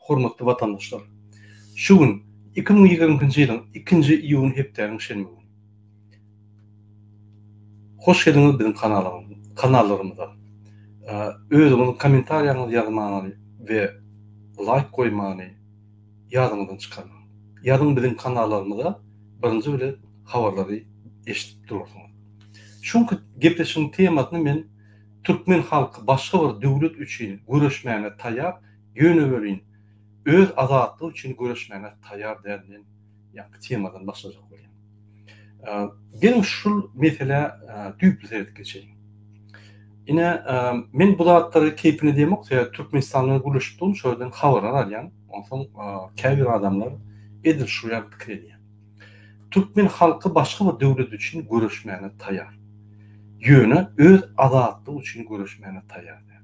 Hormatly watandaşlar! Şu gün 2022-nji ýylyň ikinji iýun hepdäniň şenbe güni. Hoş geldiňiz biziň kanallarymyza. Özüňiziň kommentariýaňyzy ýazmagy we laýk goýmany ýadyňyzdan çykarmaň. Ýazyň biziň kanallarymyza birinji bilen habarlary eşidip durarsyňyz. Şu günki gepleşigiň temasyny men Türkmen halky başga bir döwlet üçin göreşmäge taýar, ýöne welin öz azatlygy üçin göreşmäge taýar däl diýen ýaňky temadan başlajak bolýan. Geliň şul meselä düýpli seredip geçeliň. Ine, men bu zatlary keýpine diýemok, sebäbi Türkmenistan bilen gürleşip durun, şo ýerden habarlar alýan. Onsoň käbir adamlar edil şu ýaly pikir edýär. Türkmen halky başga bir döwlet üçin göreşmäge taýar. Ýöne öz azatlygy üçin göreşmäge taýar däl.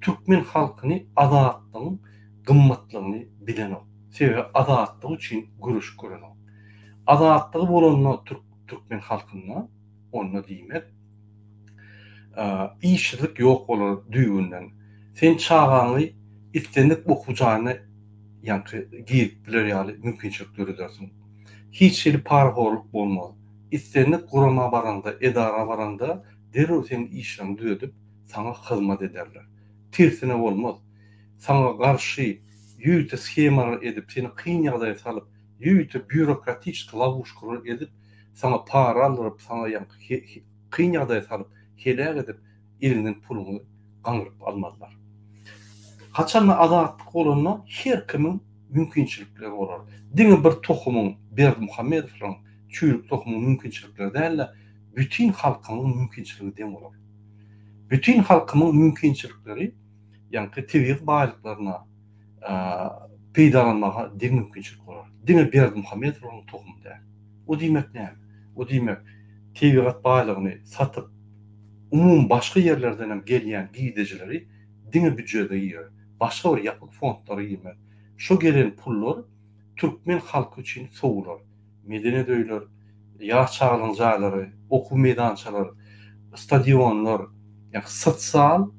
Türkmen halkyny azatlygyň gymmatlygyny bilenok. Sebäbi azatlygy üçin göreşip görenok. Azatlygy bolanda türkmen halkynda onda diýmek işsizlik ýok bolar düýbünden. Sen çagaňy islendik okuw jaýyna ýaňky girip biler ýaly mümkinçilik döredersiň. Hiç hili parahorluk bolmaz. Islendik gurama baraňda, edara baraňda derrew seň işleriňi düzedip, saňa hyzmat ederler. Tersine bolmaz. Saňa garşy ýörite shemalar edip, seni kyn ýagdaýa salyp, ýörite býurokratiçki lowuşkalar edip, saňa para aldyryp, saňa ýaňky kyn ýagdaýa salyp, heläk edip, eliňden puluňy gaňryp almazlar. Haçanda azatlyk bolanda her kimiň mümkinçilikleri bolar. Diňe bir tohumyň, Berdimuhamedowlaryň çüýrük tohumyň mümkinçilikleri däl-de, bütin halkyňyň mümkinçiligi deň bolar. Bütin halkymyň mümkinçilikleri, ýaňky tebigy baýlyklaryna peýdalanmaga deň mümkinçilik bolar. Diňe Berdimuhamedowlaryň tohumy däl. O diýmek näme? O diýmek, tebigat baýlygyny satyp, umumy başga ýerlerden hem gelýän girdejileri diňe býujete girer. Başga bir ýapyk fondlara girmez. Şo gelen pullar türkmen halky üçin sowular. Medeniýet öýler, ýaş çagalaryň jaýlary, okuw meýdançalar, stadionlar, ýagny sosial,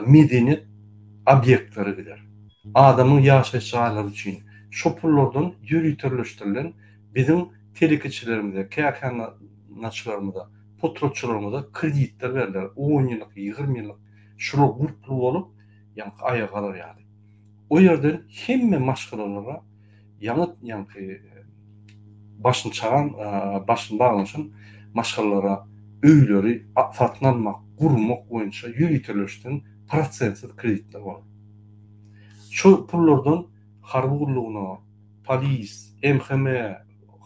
medeniýet obýektleri gider. Adamyň ýaşaýyş jaýlary üçin şo pullardan ýöriteleşdirilen biziň telekeçilerimize, kärhanaçylarymyza, potratçylarymyza kreditler berler, on ýyllyk, 20 ýyllyk, şular gurply bolup, ýaňky aýaga galar ýaly. O ýerden hemme maşgalalara ýaňy ýaňky başyny çagan, başyny baglanyşan maşgalalara öýleri satyn almak, gurmak boýunça ýöriteleşdirilen prosentsiz kreditler bolar. Şol pullardan harby gullugyna, polis, MHM,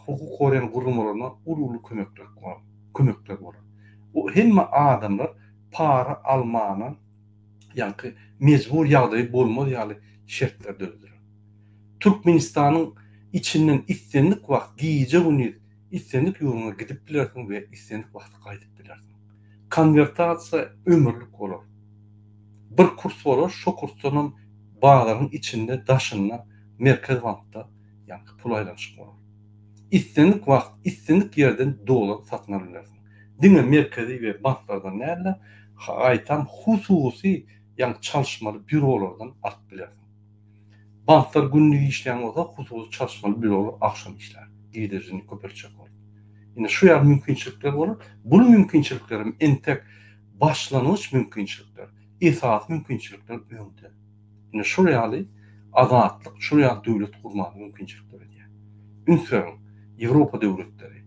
hukuk goraýan guramalaryna uly-uly kömekler kömekler bolar. O hemme adamlar para almana ýaňky mejbur ýagdaýy bolmaz ýaly şertler dörediler. Türkmenistanyň içinden islendik wagt gije-gündiz islendik ýurduňa gidip bilersiň we islendik wagt gaýdyp bilersiň. Konwertasiýa ömürlik bolar. Bir kurs bolar, şo kursdanam bazaryň içinde, daşynda, Merkez bankda ýaňky pul aýlanyşyk bolar. Islendik wagt, islendik ýerden dollar satyn alyp bilersiň. Diňe merkezi we banklardan däl-de, gaýtam hususy ýaňky çalyşmaly býurolardan alyp bilersiň. Banklar gündiz işleýän bolsa, hususy çalyşmaly býurolar agşam işlär, girdejini köpeltjek bolup. Ine şu ýaly mümkinçilikler bolar. Bul mümkinçiliklerem entek başlangyç mümkinçilikler, esasy mümkinçilikler öňde. Ine şul ýaly azatlyk, şul ýaly döwlet gurmaga mümkinçilik döredýär. Üns beriň, Ýewropa döwletleri,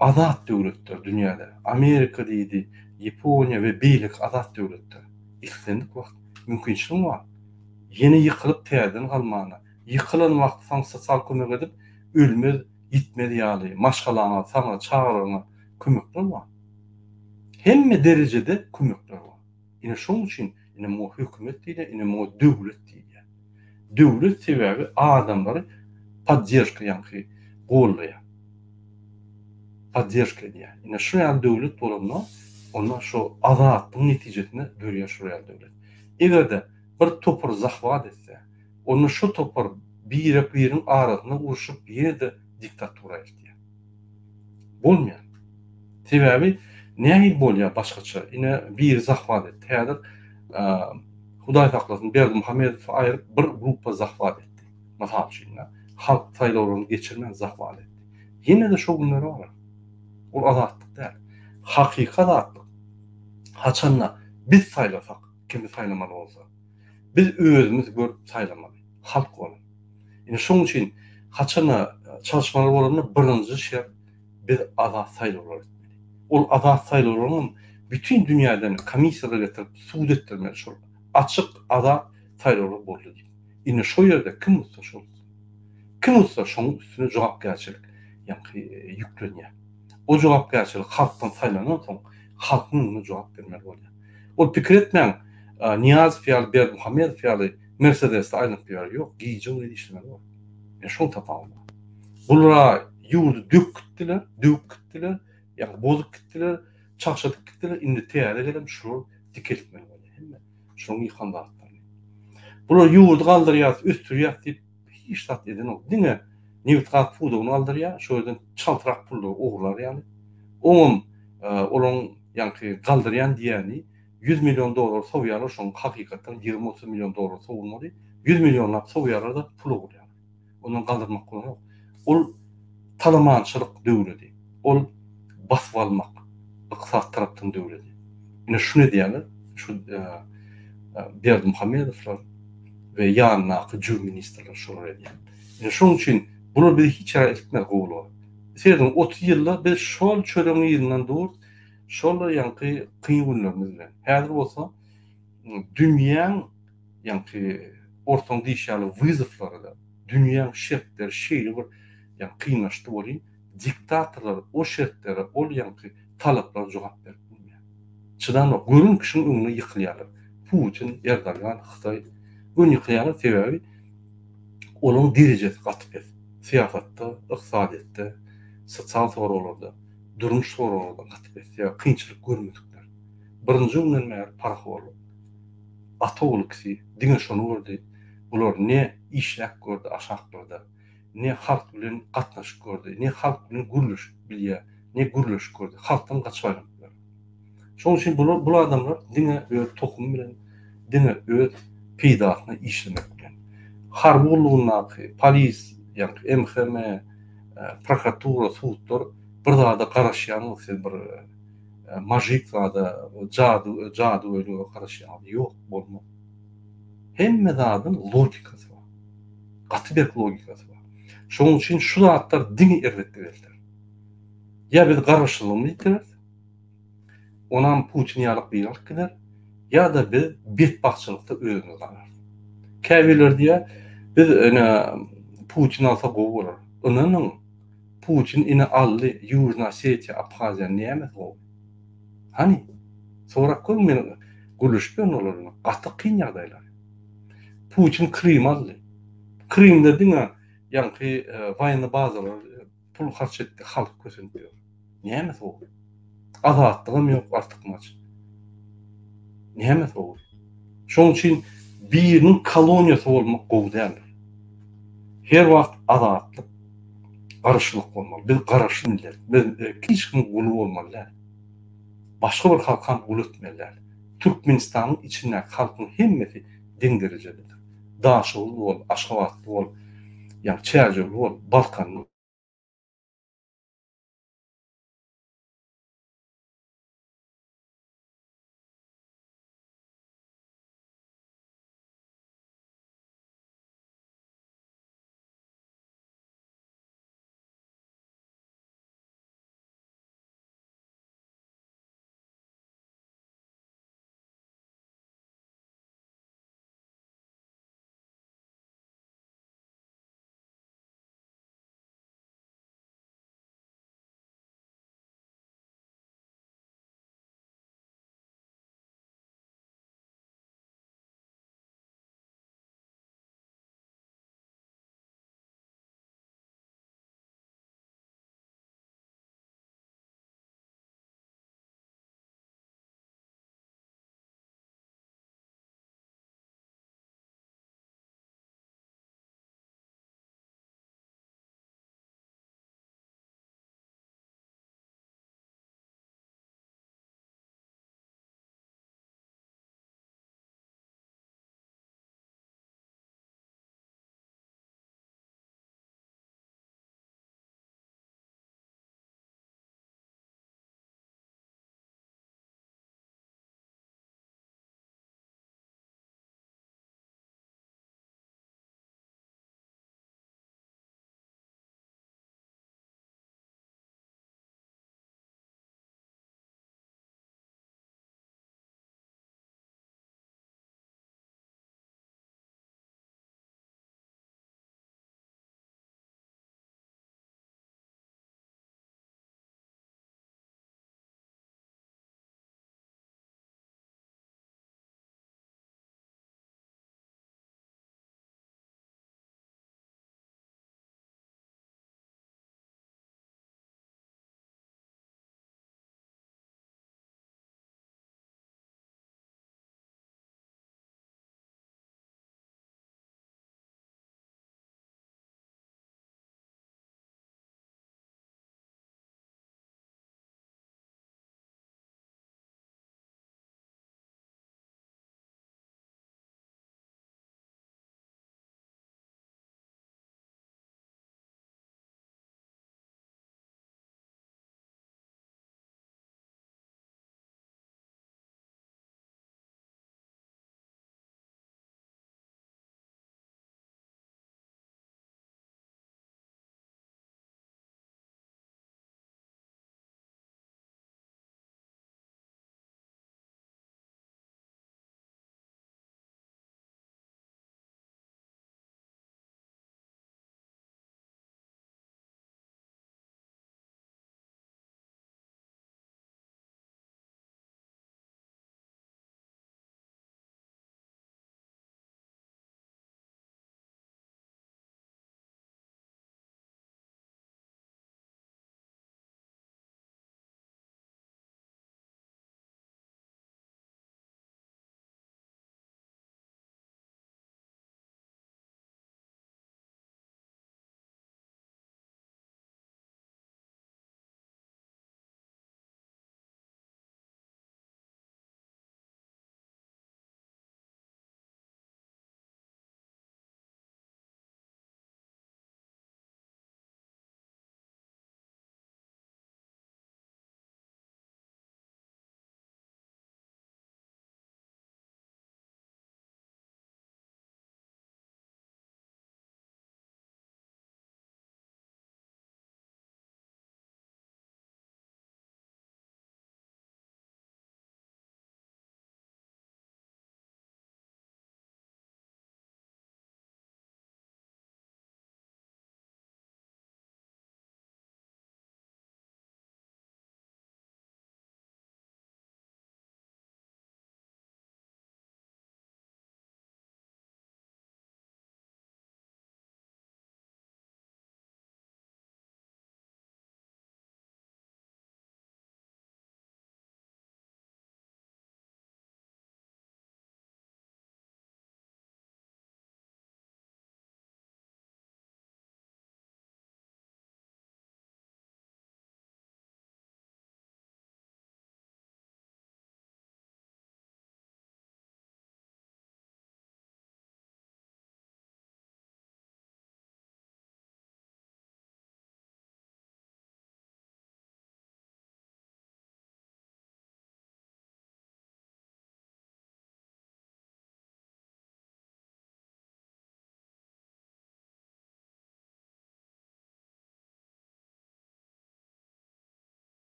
azat döwletler dünýäde, Amerika diýdi, Ýaponiýa we beýleki azat döwletler. Islendik wagt mümkinçiligiň bar. Ýene ýykylyp täzeden galmana, ýykylan wagty saňa sosial kömek edip, ölmez, ýitmez ýaly maşgalaňa, saňa, çagalaryňa kömekler bar. Hemme derejede kömekler bar. Ine şoň üçin ine muňa hökümet diýilýär, ine muňa döwlet diýilýär. Döwlet sebäbi adamlary podderžka ýaňky gollaýar. Podderžka edýär. Ine şu ýaly döwlet bolanda, onda şo azatlygyň netijesinde dörýär şu ýaly döwlet. Eger-de bir topar zahwat etse, onda şo topar birek-biriň arasynda urşup ýene-de diktatura eltýär. Bolmaýar. Sebäbi nähili bolýar başgaça? Ine biri zahwat etdi. Häzir. Hudaý saklasyn Berdimuhamedowy aýryp bir gruppa zahwat etdi. Mysal üçin, halk saýlawlaryny geçirmän zahwat etdi. Ýene-de şo günlere barar. Ol azatlyk däl. Hakyky azatlyk haçanda biz saýlasak, kimi saýlamaly bolsa. Biz özümiz görüp saýlamaly. Halk bolup. Ine şoň üçin haçanda çalyşmalar bolanda birinji şert biz azat saýlawlar etmeli. Ol azat saýlawlaryňam bütin dünýäden komissiýalar getirip sud etdirmeli şol açyk azat saýlawlar boldy diýip. Ine şo ýerde kim utsa şol utsun. Kim utsa şonuň üstüne jogapkärçilik ýaňky ýüklenýär. O jogapkärçilik halkdan saýlanan soň halkyň öňünde jogap bermeli bolýar. Ol pikir etmäň Nyýazow ýaly Berdimuhamedow ýaly Mersedesde aýlanyp ýör. Ýok, gije-gündiz işlemeli bor. Ine şoň tapawudy bar. Bular ýurdy döküp gitdiler, döwüp gitdiler, ýagny bozup gitdiler, çagşadyp gitdiler, indi täze gelen şular dikeltmeli bolýar hemme şolaryň ýykan zatlaryny. Bular ýurdy galdyrýas, ösdürýäs diýip hiç zat edenok. Diňe nebit-gaz pudagyny galdyrýar, şo ýerden çaltrak pullary ogurlar ýaly. Oňam olaryň ýaňky galdyrýan diýýäni 100 million dollar sowýarlar, şoň hakykatdan 20-30 million dollar sowulmaly, 100 millionlap sowýarlar-da pul ogurlaýarlar. Ondan galdyrmak bolanok. Ol talamançylyk döwledi. Ol basyp almak, ykdysady tarapdan döwledi. Ine şuny edýärler, şu Berdimuhamedowlar we ýanyndaky jüw ministrler şolar edýär. Ine şonuň üçin bular bizi hiç ýere eltmez gowulyga. Serediň, 30 ýylda biz şol çöregiň yzyndan durus, şol ýaňky kyn günlerimiz bilen. Häzir bolsa dünýäň ýaňky ortaň diýşi ýaly wyzowlary-da, dünýäň şertleri şeýle bir ýaňky kynlaşdy welin, diktatorlar o şertlere, ol ýaňky talaplara jogap berip bilmeýär. Çydanok, gören kişiň öňünde ýykylýarlar. Putin, Erdogan, Hytaý göni ýykylýarlar, sebäbi olaryň derejesi gaty pes. Syýasatda, ykdysadyýetde, sosial soraglarda, durmuş soraglarda gaty pes. Sebäbi kynçylyk görmedikler. Birinji günden bäri parahorluk. Ata ogul ikisi diňe şony gördi. Bular ne işläp gördi aşaklarda, ne halk bilen gatnaşyk gördi, ne halk bilen gürleşip bilýär, ne gürleşik gördi. Halkdan gaçyp aýrylyplar. Şonuň üçin bular bul adamlar diňe öz tohumy bilen, diňe öz peýdasyna işlemek bilen. Harby gullugyndaky polis, ýagny MHM, prokuratura, sudlar bir zada garaşýaňyz siz bir majik zada, jady jadygöýlige garaşýaňyz. Ýok, bolmaz. Hemme zadyň logikasy bar. Gaty berk logikasy bar. Şonuň üçin şu zatlar diňe erbetlik elter. Ýa biz garaşsyzlygymyzy ýitireris, onam Putin ýalyk biri alyp gider, ýa-da biz betbagtçylykda özümiz galarys. Käbirleri diýýär, biz ine Putin alsa gowy bolar. Ynanyň, Putin ine aldy Ýužnyý Osetiýa, Abhaziýa nämesi gowy? Hany? Sorap görüň men gürleşip ýörün olar bilen. Gaty kyn ýagdaýlar. Putin Krymy aldy. Krymda diňe ýaňky waýennyý bazalar pul harç etdi, halk kösenip ýör. Nämesi gowy? Azatlygam ýok artykmaç. Nämesi gowy? Şonuň üçin biriniň koloniýasy bolmak gowy däldir. Her wagt azatlyk, garaşlylyk bolmaly. Biz garaşly millet. Biz hiç kimiň guly bolmaly däl. Başga bir halkam gul etmeli däl. Türkmenistanyň içindäki halkyň hemmesi deň derejededir. Daşoguzly bol, Aşgabatly bol, ýa Çärjewli bol, Balkanly.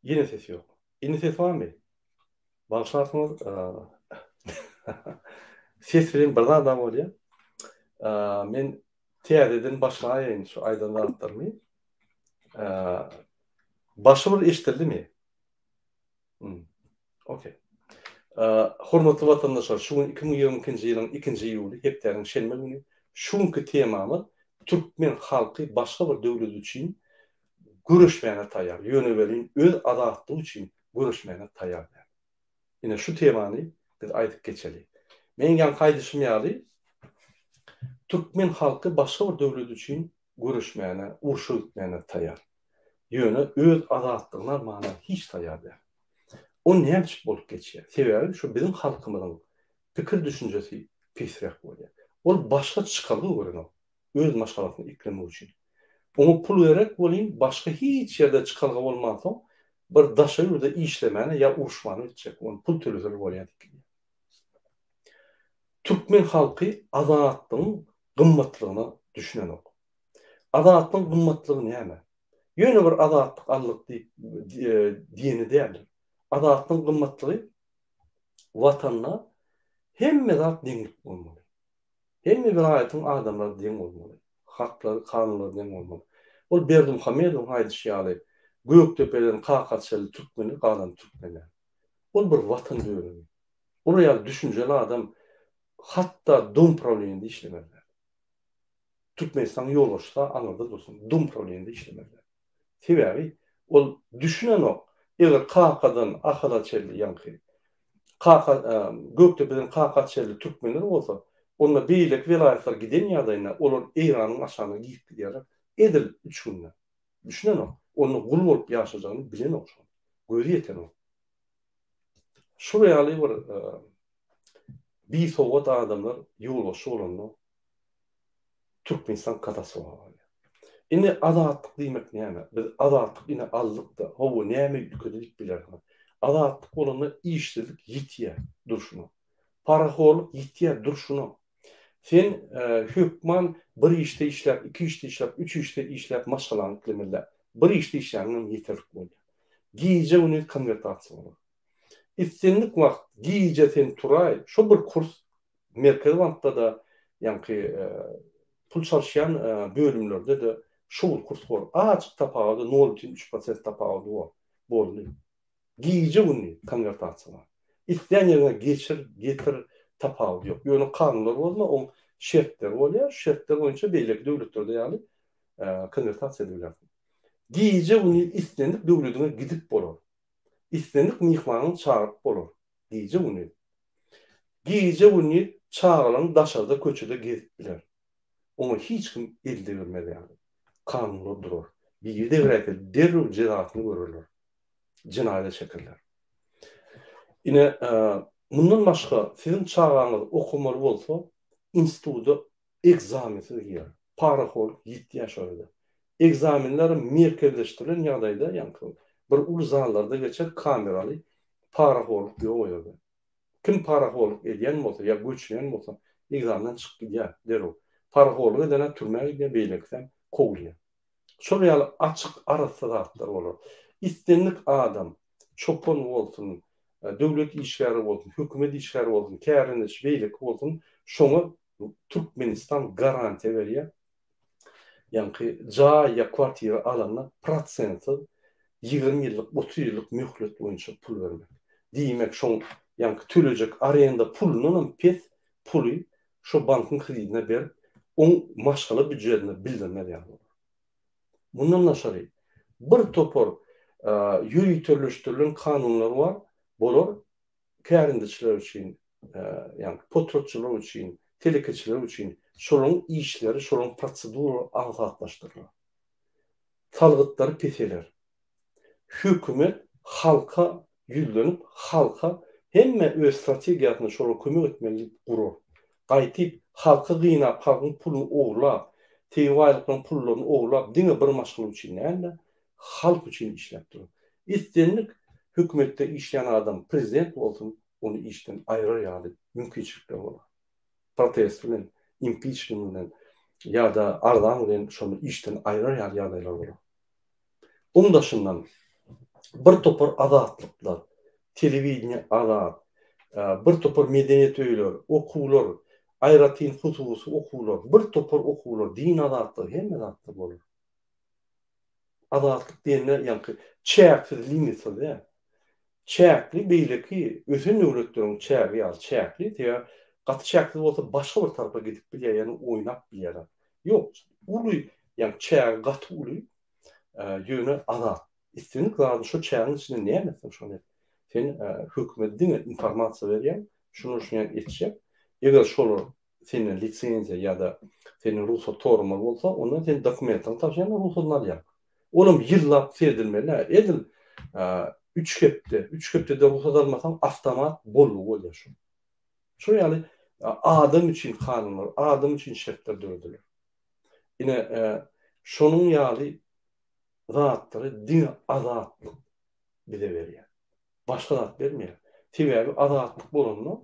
Ýene ses ýok. Indi ses barmy? Bagyşlarsyňyz. Ses bilen bir zadam bolýar. Men täzeden başlaýyn şu aýdan zatlarymy. Başy bir eşidildimi? Okey. Hormatly watandaşlar, şu gün 2022-nji ýylyň ikinji iýuly, hepdäniň şenbe güni. Şu günki temamyz türkmen halky başga bir döwlet üçin göreşmäge taýýar, ýöne welin öz azatlygy üçin göreşmäge taýýar däl. Ine şu temany biz aýdyp geçeli. Meň ýaňky aýdyşym ýaly, türkmen halky başga bir döwlet üçin göreşmäne, urşa gitmäne taýýar. Ýöne öz azatlygyny almana hiç taýýar däl. O näme üçin bolup geçýär? Sebäbi şu biziň halkymyzyň pikir-düşünjesi pesräk bolýar. Ol başga çykalga görenok öz maşgalasyny eklemek üçin. Oňa pul gerek welin başga hiç ýerde çykalga bolmansoň bir daşary ýurda işlemäne ýa uruşmana gitjek ony pul töleseler bolýar diýip gidýär. Türkmen halky azatlygyň gymmatlygyna düşünenok. Azatlygyň gymmatlygy näme? Ýöne bir azatlyk aldyk diýip diýeni däldir. Azatlygyň gymmatlygy Watanda hemme zat deňlik bolmaly. Hemme welaýatyň adamlary deň bolmaly. Haklary, kanunlary deň bolmaly. Ol Berdimuhamedowyň aýdyşy ýaly Gökdepeden Kaka çenli türkmeni galan türkmen däl. Ol bir watan bölegi. Olar ýaly düşünjeli adam hatda dom prawleniýede işlemez däl. Türkmenistanyň ýolbaşçysy aňyrda dursun, dom prawleniýede işlemez däl. Sebäbi ol düşünenok, eger Kakadan Ahala çenli ýaňky Kaka Gökdepeden Kaka çenli türkmenler bolsa, onda beýleki welaýatlar giden ýagdaýynda olar Eýranyň aşagyna girip gidýärler edil üç günde. Düşünenok. Onda gul bolup ýaşajagyny bilenok şol. Gözi ýetenok. Şul ýaly bir bisowat adamlar ýolbaşçy bolanda Türkmenistan katastrofa barýar. Indi azatlyk diýmek näme? Biz azatlyk ine aldyk-da, hawa näme üýtgedi diýip bilersiňiz. Azatlyk bolanda işsizlik ýitýär durşuna. Parahorluk ýitýär durşuna. Sen hökman bir işde işläp, iki işde işläp, üç işde işläp maşgalaňy eklemeli däl. Bir işde işläniňem ýeterlik bolýar. Gije-gündiz konwertasiýa bolar. Islendik wagt gije sen turaý, şo bir kurs Merkezi bankda-da, ýaňky pul çalyşýan bölümlerde-de şo bir kurs bor. Azajyk tapawudy, nol bütin üç prosent tapawudy bor. Boldy. Gije-gündiz konwertasiýa bar. Islän ýeriňe geçir, getir, tapawudy ýok. Ýöne kanunlar bozma, oň şertleri bolýar. Şu şertler boýunça beýleki döwletlerde ýaly konwertasiýa edip bilersiň. Gije-gündiz islendik döwlediňe gidip bolar. Islendik myhmanyňy çagyryp bolar. Gije-gündiz. Gije-gündiz çagalaryň daşarda köçede gezip biler. Oňa hiç kim el degirmez ýaly. Kanunlar durar. Biri degräýse derrew jezasyny görerler. Jenaýata çekerler. Ine, mundan başga siziň çagaňyz okamaly bolsa, instituda ekzamensiz girer. Parahorluk ýitýär şo ýerde. Ekzamenler merkezleşdirilen ýagdaýda, ýaňky bir uly zallarda geçer, kameraly, parahorluk ýok o ýerde. Kim parahorluk edýän bolsa ýa göçürýän bolsa, ekzamenden çykyp gidýär derrew. Parahorluk eden-ä türmä gidýär, beýlekisem kowulýar. Şol ýaly açyk, arassa zatlar bolar. Islendik adam, çopan bolsun, döwlet işgäri bolsun, hökümet işgäri bolsun, kärendeçi, beýleki bolsun, şoňa Türkmenistan garantiýa berýär. Ýaňky jaý ýa kwartira alanda prosentsiz 20 ýyllyk, 30 ýyllyk möhlet boýunça pul bermek. Diýmek, şoň ýaňky tölejek arenda pulundanam pes puly şo bankyň kredidine berip, oň maşgala býujetine bildirmez ýaly bolar. Mundan daşary, bir topar ýöriteleşdirilen kanunlar bar, bolar kärendeçiler üçin, ýagny potratçylar üçin, telekeçiler üçin şolaryň işleri, şolaryň proseduralary aňsatlaşdyrylar. Salgytlary peseler. Hökümet halka ýüzlenip, halka hemme öz strategiýasyny şolara kömek etmeli diýip gurar. Gaýtyp, halky gynap, halkyň puluny ogurlap, tebigy baýlyklaryň pullaryny ogurlap diňe bir maşgala üçin däl-de, halk üçin işläp durar. Islendik hökümetde işleýän adam prezident bolsun, ony işden aýyrar ýaly mümkinçilikler bolar. Protest bilen, impiçment bilen ýa-da arzaň bilen şony işden aýyrar ýaly ýagdaýlar bolar. Oň daşyndan. Bir topar azatlyklar, telewideniýe azat, bir topar medeniýet öýler, okuwlar, aýratyn hususy okuwlar, bir topar okuwlar, din azatlygy hemme zatlar bolar. Azatlyk diýende ýaňky çäksiz, limitsiz däl. Çäkli beýleki ösen döwletleriň çägi ýaly çäkli, sebäbi gaty çäksiz bolsa başga bir tarapa gidip bilýär, ýagny oýnap bilýärler. Ýok, uly, ýagny çägi gaty uly, ýöne azat. Islendik zadyň şo çägiň içinde näme etseň şony et. Sen hökümete diňe informasiýa berýäň, şuny şuny etjek. Eger şolar senden lisenziýa ýa-da senden rugsat soramaly bolsa, onda sen dokumentiňi tabşyrýaň we rugsadyny alýaň. Olam ýyllap seredilmeli-ä. Edil üç hepde, üç hepdede rugsat almasaň awtomat boldugy bolýar şol. Şol ýaly adam üçin kanunlar, adam üçin şertler dörediler. Ine, şonuň ýaly zatlary diňe azatlyk bize berýär. Başga zat bermeýär. Sebäbi azatlyk bolanda,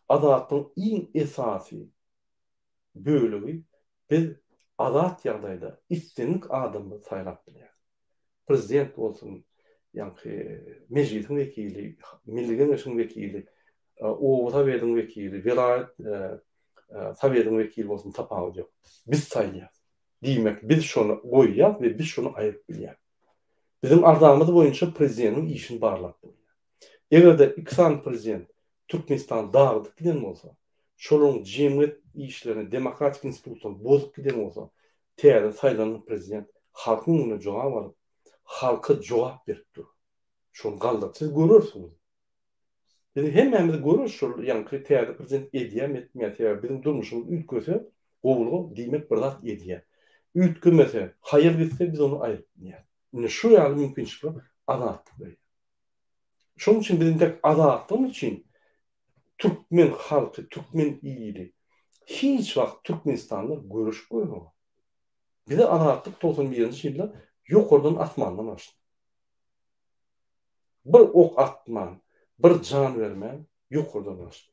azatlygyň iň esasy bölegi biz azat ýagdaýda islendik adamymyzy saýlap bilýäris. Prezident bolsun, ýaňky Mejlisiň wekili, Milli Geňeşiň wekili, oba sowetiň wekili, welaýat sowetiň wekili bolsun tapawudy ýok. Biz saýlaýarys. Diýmek, biz şony goýýas we biz şony aýryp bilýäris. Biziň arzamyz boýunça prezidentiň işini barlap bolýar. Eger-de iki sany prezident Türkmenistany dagydyp giden bolsa, şolaryň jemgyýet işlerini, demokratik institutlaryny bozup giden bolsa, täze saýlanan prezident halkyň öňünde jogap alyp, halka jogap berip durar. Şony galdyryp siz görersiňiz. Biz hemmämiz göreris şol ýaňky täze prezident edýämi etmeýär sebäbi biziň durmuşymyz üýtgese gowulyga diýmek bir zat edýär. Üýtgemese haýal gitse biz ony aýryp bilýäris. Indi şu ýaly mümkinçilikler azatlyk berýär. Şonuň üçin biz intek azatlygymyz üçin türkmen halky, türkmen ili hiç wagt Türkmenistanda göreşip görmedik. Bize azatlyk 91-nji ýylda ýokardan asmandan gaçdy. Bir ok atman, bir jan bermän ýokardan gaçdy.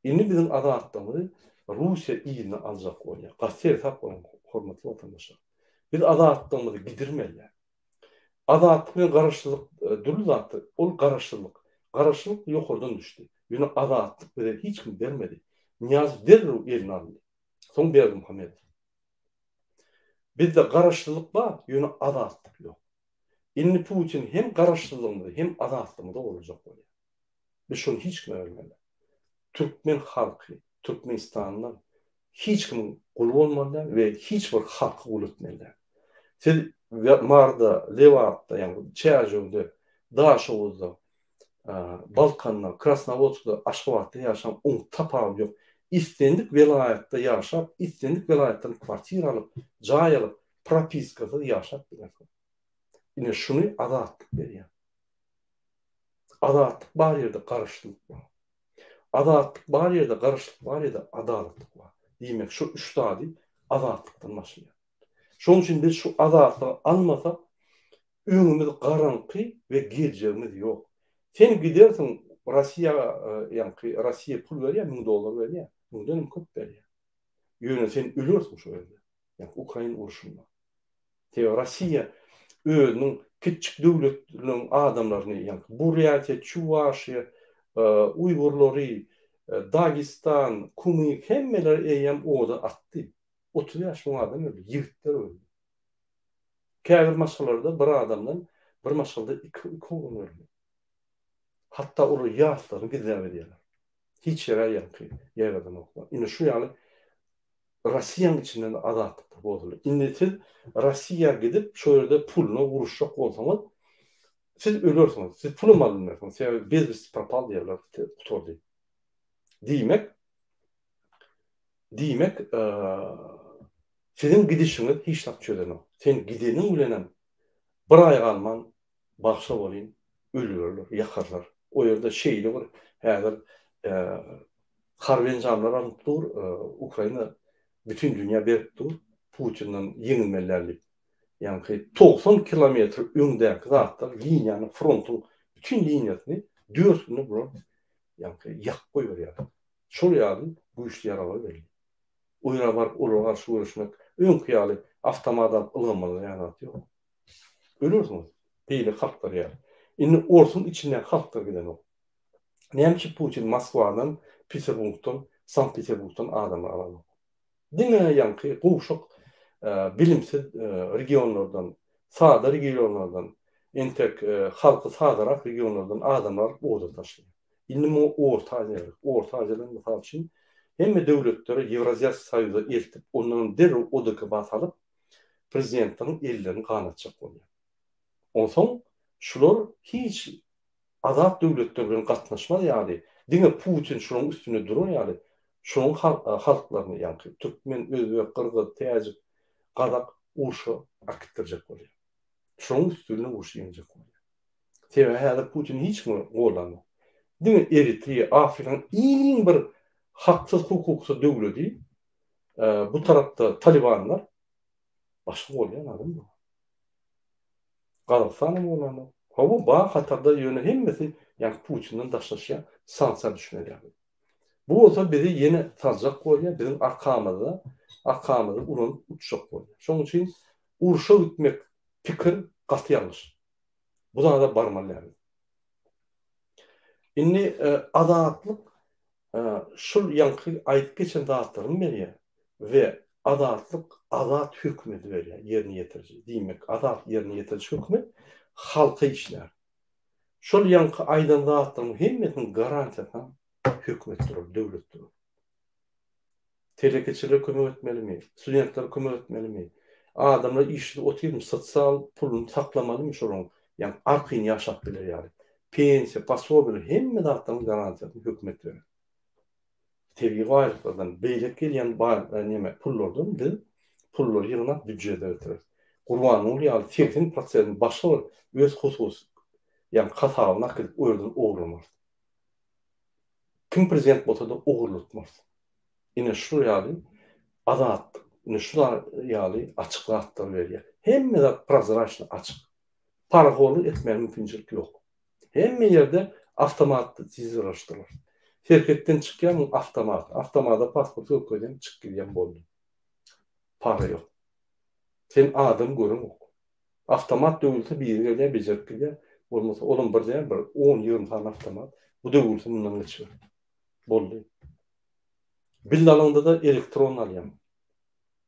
Indi biziň azatlygymyzy Russiýa yzyna aljak bolýar. Gaty seresap boluň, hormatly watandaşlar. Biz azatlygymyzy gidirmeli. Azatlyk bilen garaşsyzlyk dürli zatdyr. Ol garaşsyzlyk. Garaşsyzlyk ýokardan düşdi. Ýöne azatlyk bize hiç kim bermedi. Nyýazow derrew eline aldy. Soň Berdimuhamedow. Bizde garaşsyzlyk bar, ýöne azatlyk ýok. Indi Putin hem garaşsyzlygymyzy, hem azatlygymyzy ogurlajak bolýar. Biz şony hiç kime bermeli. Türkmen halky, Türkmenistanlylar hiç kimiň guly bolmaly däl we hiç bir halky gul etmeli däl. Siz Maryda, Lebapda, ýagny Çärjewde, Daşoguzda, Balkanda, Krasnowodskda, Aşgabatda ýaşaň oň tapawudy ýok. Islendik welaýatda ýaşap, islendik welaýatdan kwartira alyp, jaý alyp, propiskasyz ýaşap bilersiň. Ine şuny azatlyk berýär. Azatlyk bar ýerde garaşsyzlyk bar. Azatlyk bar ýerde, garaşsyzlyk bar ýerde adalatlyk bar. Diýmek şu üç zady azatlykdan başlaýar. Şonuň üçin biz şu azatlygy almasak, öňümiz garaňky we geljegimiz ýok. Sen gidersiň Rossiýa, ýaňky Rossiýa pul berýär, 1000 dollar berýär, müňdenem köp berýär. Ýöne sen ölersiň şo ýerde. Ýagny Ukraina urşunda. Sebäbi Rossiýa özüniň kiçjik döwletleriň adamlaryny, ýagny Burýatiýa, Çuwaşiýa, uýgurlary, Dagestan, Kumyk hemmeleri eýýäm oda atdy. 35 müň adam öldi, ýigitler öldi. Käbir maşgalalarda bir adamdan bir maşgalada iki iki oglan öldi. Hatda olar ýaslaryny gizläp edýärler. Hiç ýere ýaňky ýaýradanoklar. Ine şu ýaly Rossiýanyň içinden azatlyklar bozuldy. Indi siz Rossiýa gidip şo ýerde puluna uruşjak bolsaňyz siz ölersiňiz. Siz pulam alyp bilmersiňiz. Sebäbi bez westi propal diýerler gutardy. Diýmek diýmek siziň gidişiňiz hiç zat çözenok. Sen gideniň bilenem bir aý galman Bagşa bolyn öldürerler, ýakarlar. O ýerde şeýle bir häzir harby enjamlar alnyp dur, Ukraina bütin dünýä berip dur, Putinden ýeňilmeli däl diýip. Ýaňky 90 kilometr öňdäki zatlar liniýany, frontuň bütin liniýasyny dört günde bular ýaňky ýakyp goýberýärler. Şol ýaly güýçli ýaraglar berildi. O ýere baryp olara garşy göreşmek, öňki ýaly awtomat alyp ylgamaly ýaly zat ýok. Ölersiňiz. Beýle halklar ýaly. Indi orsuň içindäki halklar gidenok. Näme üçin Putin Moskwadan, Peterburgdan, Sankt-Peterburgdan adamlar alanok? Diňe ýaňky gowşak bilimsiz regionlardan, sada regionlardan, entek halky sadarak regionlardan adamlar alyp oda taşlaýar. Indi muňa Orta Aziýa gerek. Orta Aziýadan mysal üçin hemme döwletleri Ýewraziýaski soýuza eltip, ondanam derrew ODKB-a salyp, prezidentleriň ellerini ganatjak bolýar. Onsoň şular hiç azat döwletler bilen gatnaşmaz ýaly, diňe Putin şularyň üstünde durar ýaly, şularyň halklaryny, ýaňky türkmen, özbek, gyrgyz, täjik, gazak urşa akitdirjek bolýar. Şularyň üsti bilen urşy ýeňjek bolýar. Sebäbi häzir Putin hiç kimi gollanok. Diňe Eritreýa, Afrikanyň iň bir haksyz, hukuksyz döwledi, bu tarapda talibanlar, başga golýan adam ýok. Gazagystanam gollanok. Hawa, bar hatarda, ýöne hemmesi ýaňky Putinden daşlaşýar, sanksiýa düşmez ýaly. Bu bolsa bizi ýene saljak bolýar, biziň arkamyzda, arkamyzy ulanyp uçjak bolýar. Şonuň üçin urşa gitmek pikir gaty ýalňyş. Bu zada barmaly däl. Indi Azatlyk şul ýaňky aýdyp geçen zatlarymy berýär we Azatlyk azat hökümeti berýär, ýerine ýetiriji. Diýmek, azat ýerine ýetiriji hökümet halka işlär. Şol ýaňky aýdan zatlaryň hemmesiniň garantiýasy hökümet durar, döwlet durar. Telekeçilere kömek etmelimi? Studentlere kömek etmelimi? Adamlar işsiz otyrmy? Sosial puluny saklamalymy şolaryň? Ýagny arkaýyn ýaşap biler ýaly. Pensiýa, posobiýalar hemme zatlaryň garantiýasyny hökümet berer. Tebigy baýlyklardan, beýleki gelýän baý neme pullardan biz pullary ýygnap býujete getireris. Gurbanguly ýaly 80 prosentini başga bir öz hususy ýagny hasabyna akidip o ýerden ogurlamarys. Kim prezident bolsa-da ogurlatmarys. Ine şu ýaly azatlyk, ine şu ýaly açyk zatlar berýär. Hemme zat prozraçny açyk. Parahorlyk etmäge mümkinçilik ýok. Hemme ýerde awtomatizirlaşdyrylar. Serhetden çykýarmyň awtomat, awtomada pasport görkezýäň çyk gidýäň boldy. Para ýok. Sen adam göreňok. Awtomat döwülse biri gelýär bejerip gidýär. Bolmasa olam bir däl bir on ýigrimi sany awtomat. Bu döwülse mundan geçiber. Boldy. Bill alaňda-da elektron alýaň.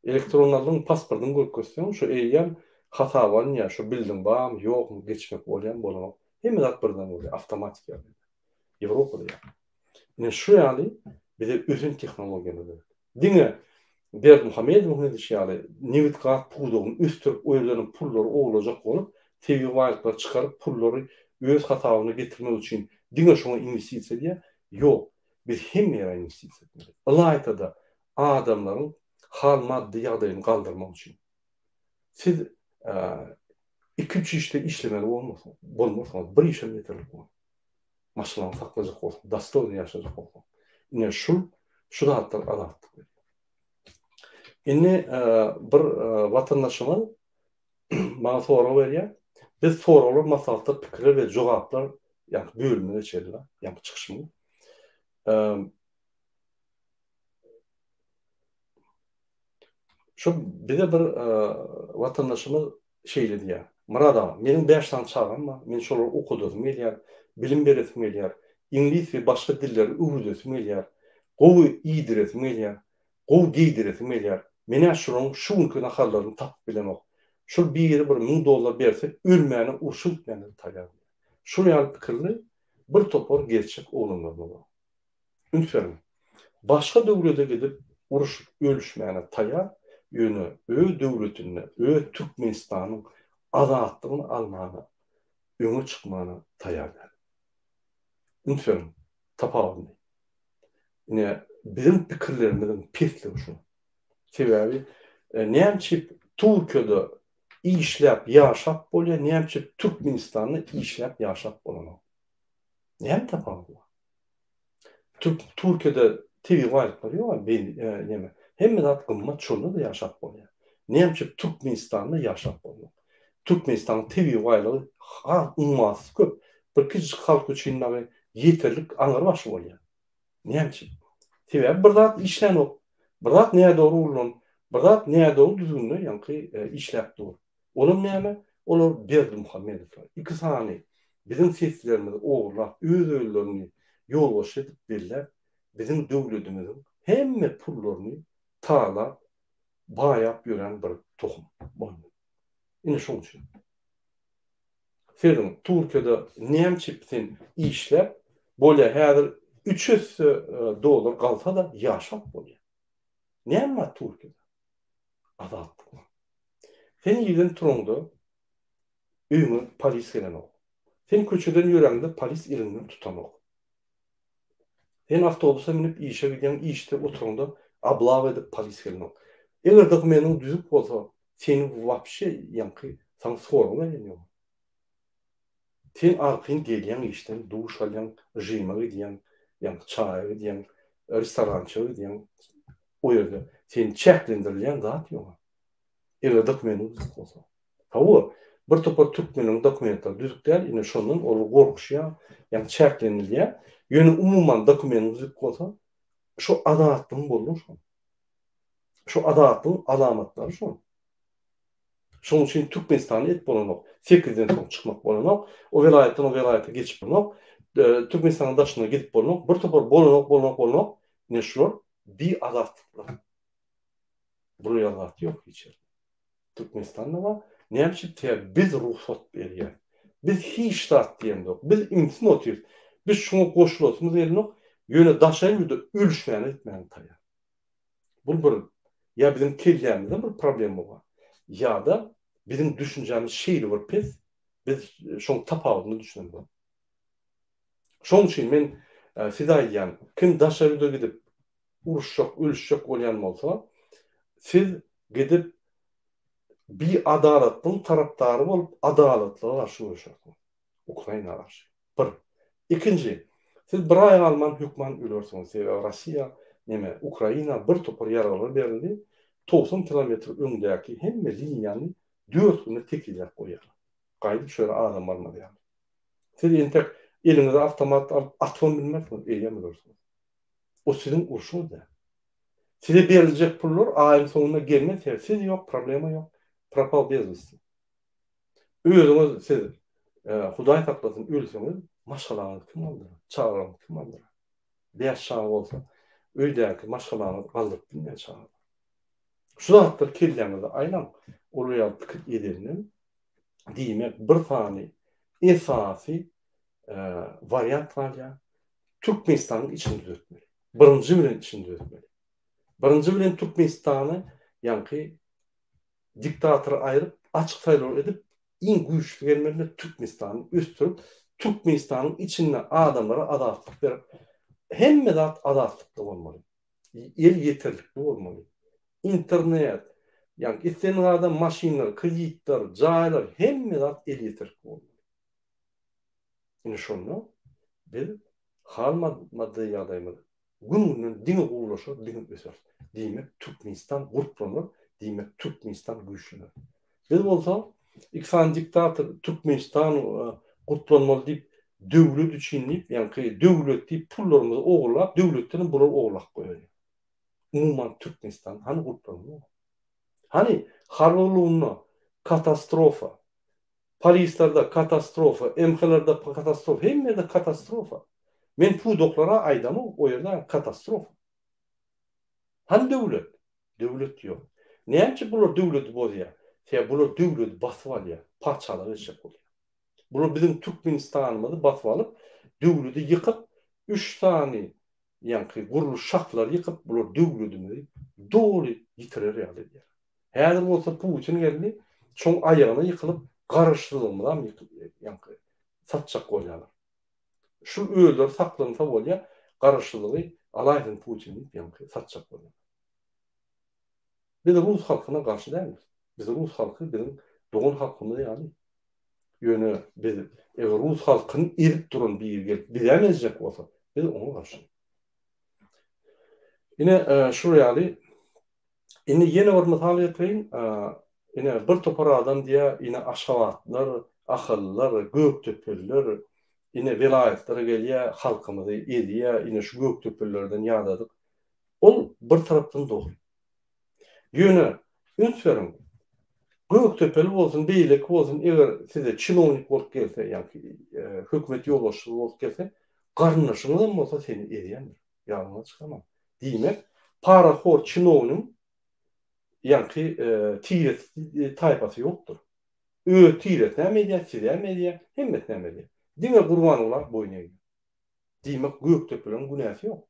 Elektron aldyň pasportyňy görkezseň şo eýýäm hasaba alynýar şo bildiň barmy ýokmy geçmek bolýamy bolanok. Hemme zat birden bolýar awtomatik ýagdaýda. Ýewropada ýaly. Ine şu ýaly bize ösen tehnologiýalar gerek. Diňe Berdimuhamedowyň edişi ýaly nebit-gaz pudagyny ösdürip, o ýerlerden pullary ogurlajak bolup, tebigy baýlyklary çykaryp, pullary öz hasabyna getirmek üçin diňe şoňa inwestisiýa edýär. Ýok, biz hemme ýere inwestisiýa etmeli. Ylaýta-da adamlaryň hal-maddy ýagdaýyny galdyrmak üçin. Siz iki-üç işde işlemeli bolmasaňyz, bir işem ýeterlik bolar. Maşgalaňy saklajak bolsaň, dostoýny ýaşajak bolsaň. Ine şul, şu zatlar azatlyk berýär. Indi bir watandaşymyz maňa sorag berýär. Biz soraglar, maslahatlar, pikirler we jogaplar ýaňky bölümine geçeli, ýaňky çykyşymyz. Şu bize bir watandaşymyz şeýle diýýär. Myrat aga, meniň bäş sany çagam bar, men şolary okadasym gelýär, bilim beresim gelýär, iňlis we başga dilleri öwredesim gelýär, gowy iýdiresim gelýär, gowy geýdiresim gelýär. Men-ä şularyň şu günki naharlaryny tapyp bilemok. Şul biri bir müň dollar berse, ölmäne, urşa gitmäne-de taýýar diýýär. Şul ýaly pikirli bir topar gerçek oglanlarymyz bar. Üns beriň. Başga döwlete gidip uruşyp ölüşmäne taýar, ýöne öz döwletinde, öz Türkmenistanyň azatlygyny almana, öňe çykmana taýar däl. Üns beriň, tapawudyny. Ine, biziň pikirlerimiziň pesligi şu. Sebäbi näme üçin Türkiýede işläp ýaşap bolýar, näme üçin Türkmenistanda işläp ýaşap bolanok? Näme tapawudy bar? Türk Türkiýede tebigy baýlyklar ýok a neme. Hemme zat gymmat şonda-da ýaşap bolýar. Näme üçin Türkmenistanda ýaşap bolmaz? Türkmenistanyň tebigy baýlygy has ummasyz köp. Bir kiçijik halk üçin dagy ýeterlik aňrybaşy bolýar. Näme üçin? Sebäbi bir zat işlänok. Bir zat nädogry gurlan, bir zat nädogry düzgünde ýaňky işläp dur. Olam näme? Olar Berdimuhamedowlar. Iki sany. biziň seslerimizi ogurlap öz-özlerini ýolbaşçy edip belläp biziň döwledimiziň hemme pullaryny talap baýap ýören bir tohum boldy. Ine şoň üçin. Serediň Türkiýede nämçip sen işläp bolýa häzir üç esse dollar galsada ýaşap bolýa. Näme bar Türkiýede? Azatlyk bar. Sen irden turaňda öýüňe polis gelenok. Sen köçeden ýöräňde polis eliňden tutanok. Sen awtobusa münüp işe gidýäň, işde oturaňda oblawa edip polis gelenok. Eger dokumentiň düzük bolsa, seni wapşe ýaňky saňa sorag berýän ýok. Sen arkaýyn gelýäň işden, duş alýaň, žyma gidýäň, ýaňky çaýa gidýäň, restorança gidýäň. O ýerde seni çäklendirilýän zat ýok. Eger dokumentiň düzük bolsa. Hawa, bir topar türkmeniň dokumentleri düzük däl, ine şondan olar gorkuşýar, ýagny çäklenilýär. Ýöne umuman dokumentiň düzük bolsa, şo azatlygyň boldugy şol. Şo azatlygyň alamatlary şol. Şonuň üçin Türkmenistanda et bolanok. Sekizden soň çykmak bolanok. O welaýatdan o welaýata geçip bolanok. Türkmenistanyň daşyna gidip bolanok. Bir topar bolanok, bolanok, bolanok. Ine şular bi azatlyklar. Bular ýaly zat ýok hiç ýerde. Türkmenistanda bar. Näme üçin? Sebäbi biz rugsat berýäs. Biz hiç zat diýemzok. Biz ümsüm otyrys. Biz şuňa goşulasymyz gelenok. Ýöne daşary ýurda ölüşmäne gitmäne taýýar. Bu bir ýa biziň kellämizde bir problema bar. Ýa-da biziň düşünjämiz şeýle bir pes, biz şoň tapawudyna düşünemzok. Şoň üçin men size aýdýan, kim daşary ýurda gidip uruşjak, ölüşjek bolýan bolsa, siz gidip biadalatlygyň tarapdary bolup adalatlyga garşy göreşersiňiz. Ukraina garşy. Bir. Ikinji, siz bir aý galman hökman ölersiňiz. Sebäbi Russiýa, neme, Ukraina bir topar ýaraglar berildi. 90 kilometr öňdäki hemme liniýany dört günde tekizläp goýarlar. Gaýdyp şu ýere adam barmaz ýaly. Siz entek eliňize awtomat alyp atybam bilmersiňiz, eýýäm ölersiňiz. O siziň urşuňyz däl. Size beriljek pullar aýyň soňunda gelmez, sebäbi siz ýok, problema ýok, propal bez westi. Özüňiz siz Hudaý saklasyn ölseňiz, maşgalaňyzy kim galdyrar, çagalaryňyzy kim galdyrar? Bäş çaga bolsa, öýdäki maşgalaňyzy galdyryp bilmeýän çagalar. Şu zatlary kelläňizde aýlaň, olar ýaly pikir edenden, diýmek bir sany esasy wariant galýar, Türkmenistanyň içini düzetmeli. Birinji bilen içini düzetmeli. Birinji bilen Türkmenistany ýaňky diktatory aýryp, açyk saýlaw edip, iň güýçlüsi gelmeli Türkmenistany ösdürip, Türkmenistanyň içinde adamlara azatlyk berip, hemme zat azatlykda bolmaly. El ýeterlikli bolmaly. Internet, ýagny islendik adam maşynlar, kreditler, jaýlar, hemme zat el ýeterlikli bolmaly. Ine şonda biz hal maddy ýagdaýymyz gün-günden diňe gowulaşar, diňe öser. Diýmek, Türkmenistan gurplanar, diýmek, Türkmenistan güýçlener. Biz bolsa iki sany diktator Türkmenistan gurplanmaly diýip, döwlet üçin diýip, ýaňky döwlet diýip pullarymyzy ogurlap, döwletdenem bular ogurlap goýarýar. Umuman Türkmenistan hany gurplanmak? Hany harby gullugynda katastrofa, Polislerde katastrofa, MH-lerde katastrofa, hemme ýerde katastrofa. Men pudaklara aýdamok, o ýerde katastrofa. Hany döwlet? Döwlet ýok. Näme üçin bular döwleti bozýar? Sebäbi bular döwleti basyp alýar, patyşalyk etjek bolýar. Bular biziň Türkmenistanymyzy basyp alyp, döwleti ýykyp, üç sany ýaňky gurluş şahlary ýykyp, bular döwletimizi doly ýitirer ýaly edýär. Häzir bolsa Putin geldi, şoň aýagyna ýykylyp, garaşsyzlygymyzam ýaňky satjak bolýarlar. Şul özleri saklansa bolýar, garaşsyzlygy alaýsyn Putin diýip ýaňky satjak bolýarlar. Biz rus halkyna garşy dälmiz. Biz rus halky biziň dogan halkymyz ýaly. Ýöne biz eger rus halkyny ezip duran biri gelip bizäm ezjek bolsa, biz oňa garşy. Ine şul ýaly Indi ýene bir mysal getireýin. Ine, bir topar adam diýýär, ine, aşgabatlylar, ahyllylar, gökdepeliler, ine, welaýatlara gelýär, halkymyzy ezýär, ine, şu gökdepelilerden ýadadyk. Ol bir tarapdan dogry. Ýöne, üns beriň. Gökdepeli bolsun, beýleki bolsun, eger size çinownik bolup gelse, ýagny hökümet ýolbaşçysy bolup gelse, garyndaşyňyzam bolsa seni ezýändir. Ýadyňdan çykarmaň. Diýmek, parahor çinownigiň ýaňky tiresi, taýpasy ýokdur. Öz tiresinem ezýär, sizem ezýär, hemmesinem ezýär. Diňe Gurbanguly boýun egýär. Diýmek, Gökdepeleriň günäsi ýok.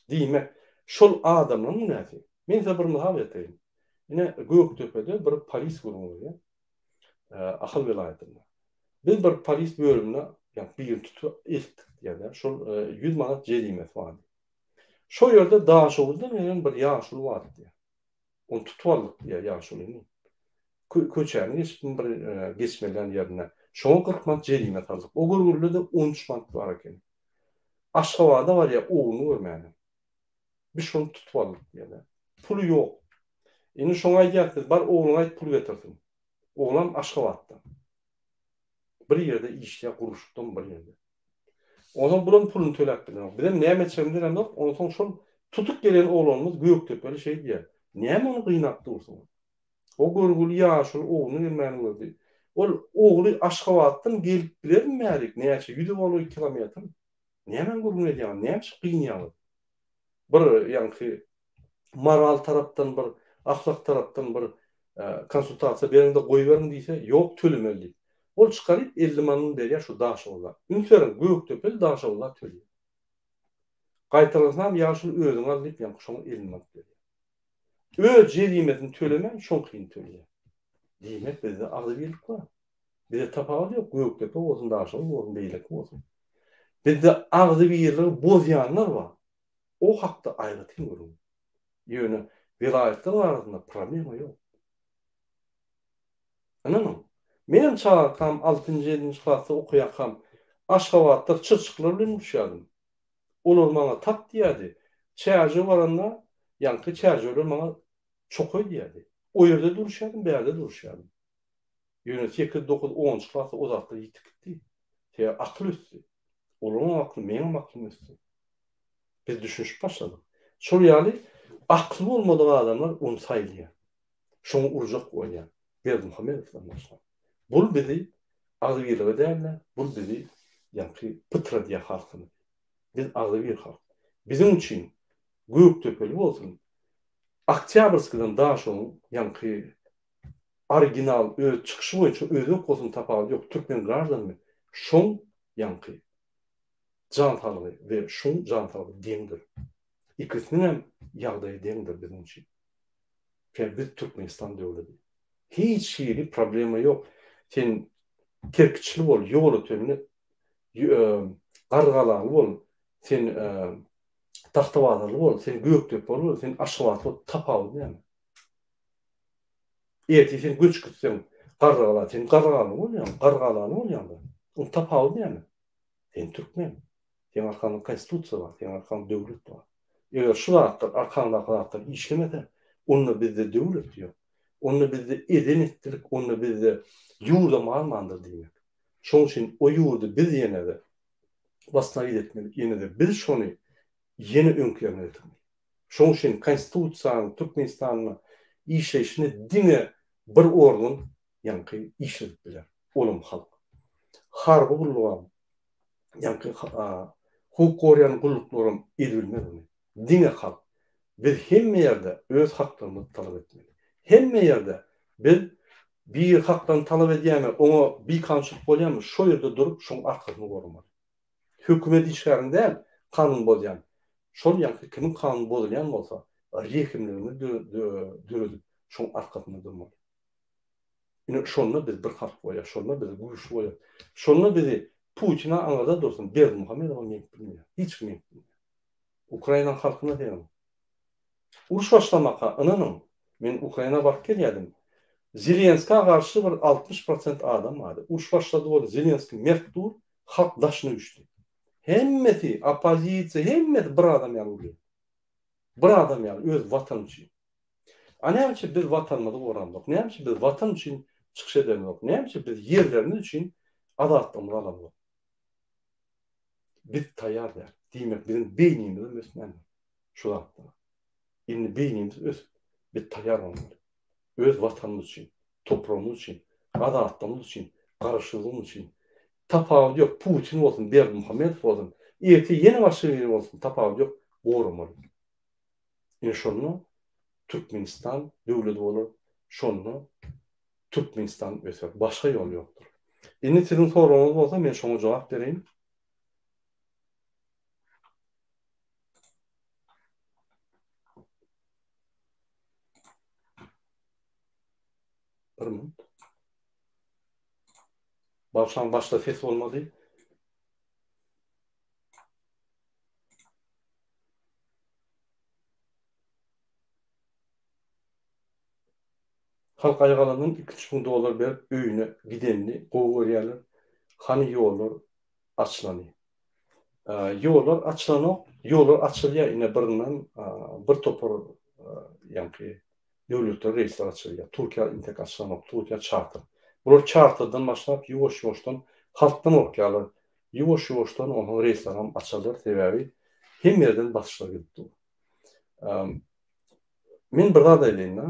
Diýmek, şol adamlaryň günäsi. Men size bir mysal getireýin. Ine, Gökdepede bir polis gürrüň berýär. Ahal welaýatynda. Biz bir polis bölümine ýa birini tutup eltdik diýýär. Şol 100 manat jerimesi bardy. Şo ýerde Daşoguzdan gelen bir ýaşuly bardy diýýär. Ony tutup aldyk diýýär ýaşulyny. Köçäni geçip bir geçmeliän ýerinde. Şoňa 40 manat jerime saldyk. O görgülde-de 13 manat bar ekeni. Aşgabada barýar ogluny görmäne. Biz şony tutup aldyk diýýärler. Puly ýok. Indi şoňa aýdýarys biz, bar ogluňa aýt pul getirsin. Oglam Aşgabatda. Bir ýerde işleýär, gurluşykdan bir ýerde. Onsoň bulam puluny töläp bilenok. Bizem näme etjegimizi bilemzok. Onsoň şol tutup gelen oglanymyz Gökdepeli şeý diýýär. Näme ony gynap dursuňyz? O görgüli ýaşuly ogluny gelmäni gördi. Ol ogly Aşgabatdan gelip bilermi bärik, näçe ýüze golaý kilometr? Nämäni gürrüň edýäňiz, näme üçin gynýaňyz? Bir ýaňky moral tarapdan bir, ahlak tarapdan bir konsultasiýa beriň-de goýberiň diýse, ýok tölemeli diýip. Ol çykaryp 50 manyny berýär şu Daşoguzda. Üns beriň, Gökdepeli Daşoguzda töleýär. Gaýtalasynam ýaşuly özüň al diýip ýaňky şoň elinden alyp berýär. Öz jerimesini tölemän şoňkyny töleýär. Diýmek bizde agzybirlik bar. Bize tapawut ýok, Gökdepe bolsun, Daşoguz bolsun, beýleki bolsun. Bizde agzybirligi bozýanlar bar. O hakda aýratyn gürrüň. Ýöne welaýatlaryň arasynda problema ýok. Ynanyň. Menem çagakam altynjy, ýedinji klasda okaýarkam Aşgabatda çyrçyklar bilen uruşýardym. Olar maňa tap diýýärdi. Çärjew baranda ýaňky çärjewler maňa çokaý diýýärdi. O ýerde-de uruşýardym, bärde-de uruşýardym. Ýöne sekiz, dokuz, onunjy klasda o zatlar ýitip gitdi. Sebäbi akyl ösdi. Olaryňam akly, meňem aklym ösdi. Biz düşünişip başladyk. Şol ýaly akly bolmadyk adamlar ony saýlaýar. Şoňa urjak bolýar. Berdimuhamedowdan başlap. Bul bizi agzybirlige däl-de, bul bizi ýaňky pytradýar halkymyzy. Biz agzybir halk. Biziň üçin Gökdepeli bolsun, Oktýabrskiden Daşoguň ýaňky original öz çykyşy boýunça özbek bolsun tapawudy ýok türkmen graždanymy şoň ýaňky jan saglygy we şuň jan saglygy deňdir. Ikisiniňem ýagdaýy deňdir biziň üçin. Sebäbi biz Türkmenistan döwledi. Hiç hili problema ýok. Sen kerkiçli bol, ýolötenli, gargalaly bol, sen tagtabazarly bol, sen gökdepeli bol, sen aşgabatly bol, tapawudy näme? Ertir sen göç gitseň Garrygala, sen Garrygaly bolýaň, Garrygalaly bolýaň-da. Onuň tapawudy näme? Sen türkmen. Seň arkaňda konstitusiýa bar, seň arkaňda döwlet bar. Eger şu zatlar, arkaňdaky zatlar işlemese, onda bizde döwlet ýok. Onda bizde eden-etdilik, onda bizde ýurdam galmandyr diýmek. Şonuň üçin o ýurdy biz ýene-de wassanawit etmeli, ýene-de biz şony ýene öňki ýerine getirmeli. Şonuň üçin Konstitusiýanyň Türkmenistanda işleýşini diňe bir organ, ýaňky işledip biler. Olam halk. Harby gullugam, ýaňky hukuk goraýan gulluklaram edibilmez ony. Diňe halk. Biz hemme ýerde öz haklarymyzy talap etmeli. Hemme ýerde biz biri haklaryny talap edýärmi, oňa bikanunçylyk bolýarmy, şo ýerde durup şoň arkasyny goramaly. Hökümet işgäriň däl, kanun bozýan. Şol ýaňky kimiň kanuny bozulýan bolsa, rehimligini döredip, şoň arkasynda durmaly. Ine, şonda biz bir halk bolýas, şonda biz güýçli bolýas. Şonda bizi Putin-a aňyrda dursun, Berdimuhamedowam ýeňip bilmeýär. Hiç kim ýeňip bilmeýär. Ukrainanyň halkyna seredin. Uruş başlamaka, ynanyň, men Ukraina baryp gelýärdim. Zelenskä garşy bir 60 prosent adam bardy. Uruş başlady boldy, Zelenskiý mert dur, halk daşyna üýşdi. Hemmesi, oppozisiýa, hemmesi bir adam ýaly urýar. Bir adam ýaly öz watany üçin. A näme üçin biz watanymyzy goramzok? Näme üçin biz watan üçin çykyş edemzok? Näme üçin biz ýerlerimiz üçin azatlygymyzy alamzok? Biz taýýar däl. Diýmek, biziň beýnimiz ösmändir şu zatlara. Indi beýnimiz ösüp, biz taýýar bolmaly. Öz watanymyz üçin. Topragymyz üçin, azatlygymyz üçin, garaşsyzlygymyz üçin. Tapawudy ýok, Putin bolsun, Berdimuhamedow bolsun, ertir ýene başga biri bolsun, tapawudy ýok, goramaly. Ine şonda Türkmenistan döwledi bolar, şonda Türkmenistan öser. Başga ýol ýokdur. Indi siziň soragyňyz bolsa men şoňa jogap bereýin. Bir minut. Bagşaň başda ses bolmady. Halk aýgalandan iki-üç müň dollar berip öýüne gidenini gowy görýärler. Hany ýollar açylany. Ýollar açylanok, ýollar açylýar ine birinden bir topar ýaňky döwletler reýsler açylýar. Türkiýä intek açylanok, Türkiýä çarter. Bular çarterden başlap ýuwaş-ýuwaşdan halkdan gorkýarlar. Ýuwaş-ýuwaşdan onuň reýslerem açarlar, sebäbi hemme ýerden basyşlar gelip dur. Men bir zat aýdaýyn-da,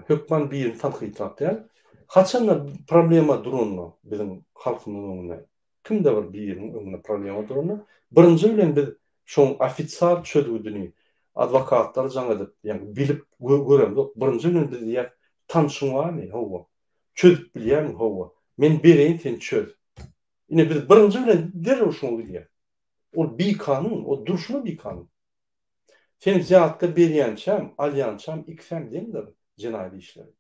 hökman birini tankytlap däl. Haçanda problema duranda biziň halkymyzyň öňünde, kimde bir biriniň öňünde problema duranda, birinji bilen biz şoň ofisial çözgüdini adwokatlara jaň edip, ýagny bilip göremzok. Birinji bilen biz diýýäs, tanşyň barmy? Hawa. Çözüp bilýärmiň? Hawa. Men bereýin sen çöz. Ine biz birinji bilen derrew şoňa gidýäs. Ol bikanun, ol durşuna bikanun. Sen wzýatka berýänçäm, alýançam ikisem deňdir jenaýat işleri.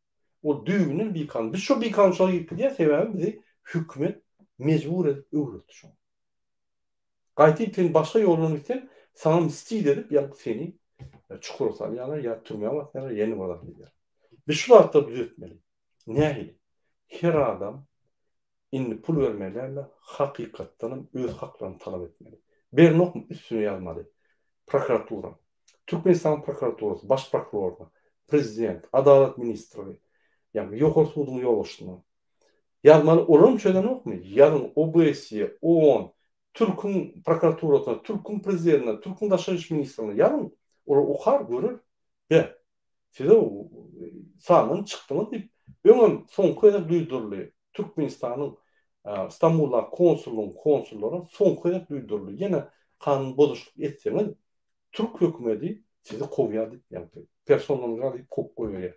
Ol düýbünden bikanun. Biz şo bikanunçylyga girip gidýäs, sebäbi bizi hökümet mejbur edip öwretdi şoňa. Gaýtyp sen başga ýoldan gitseň, saňa mstid edip ýa seni çukura salýarlar, ýa türmä basýarlar, ýene bir zat edýärler. Biz şu zatlary düzetmeli. Nähili? Her adam Indi pul bermeli dälde hakykatdanam öz haklaryny talap etmeli. Bernokmy üstüne ýazmaly. Prokuratura. Türkmenistanyň prokuraturasy, baş prokuroryna, prezident, adalat ministrligi, ýagny ýokary suduň ýolbaşçysyna. Ýazmaly olaram çözenokmy? Ýazyň OBSE, OON, türküň prokuraturasyna, türküň prezidentine, türküň daşary iş ministrine ýazyň. Olar okar, görer. Be, Siz-ow sandan çykdyňyz diýip, öňem soňky gezek duýduryldy. Türkmenistanyň Stambuldaky konsullygyň konsullara soňky gezek duýduryldy. Ýene kanun bozuşlyk etseňiz, türk hökümeti sizi kowýar diýip, ýagny persona non grata diýip kowup goýberýär.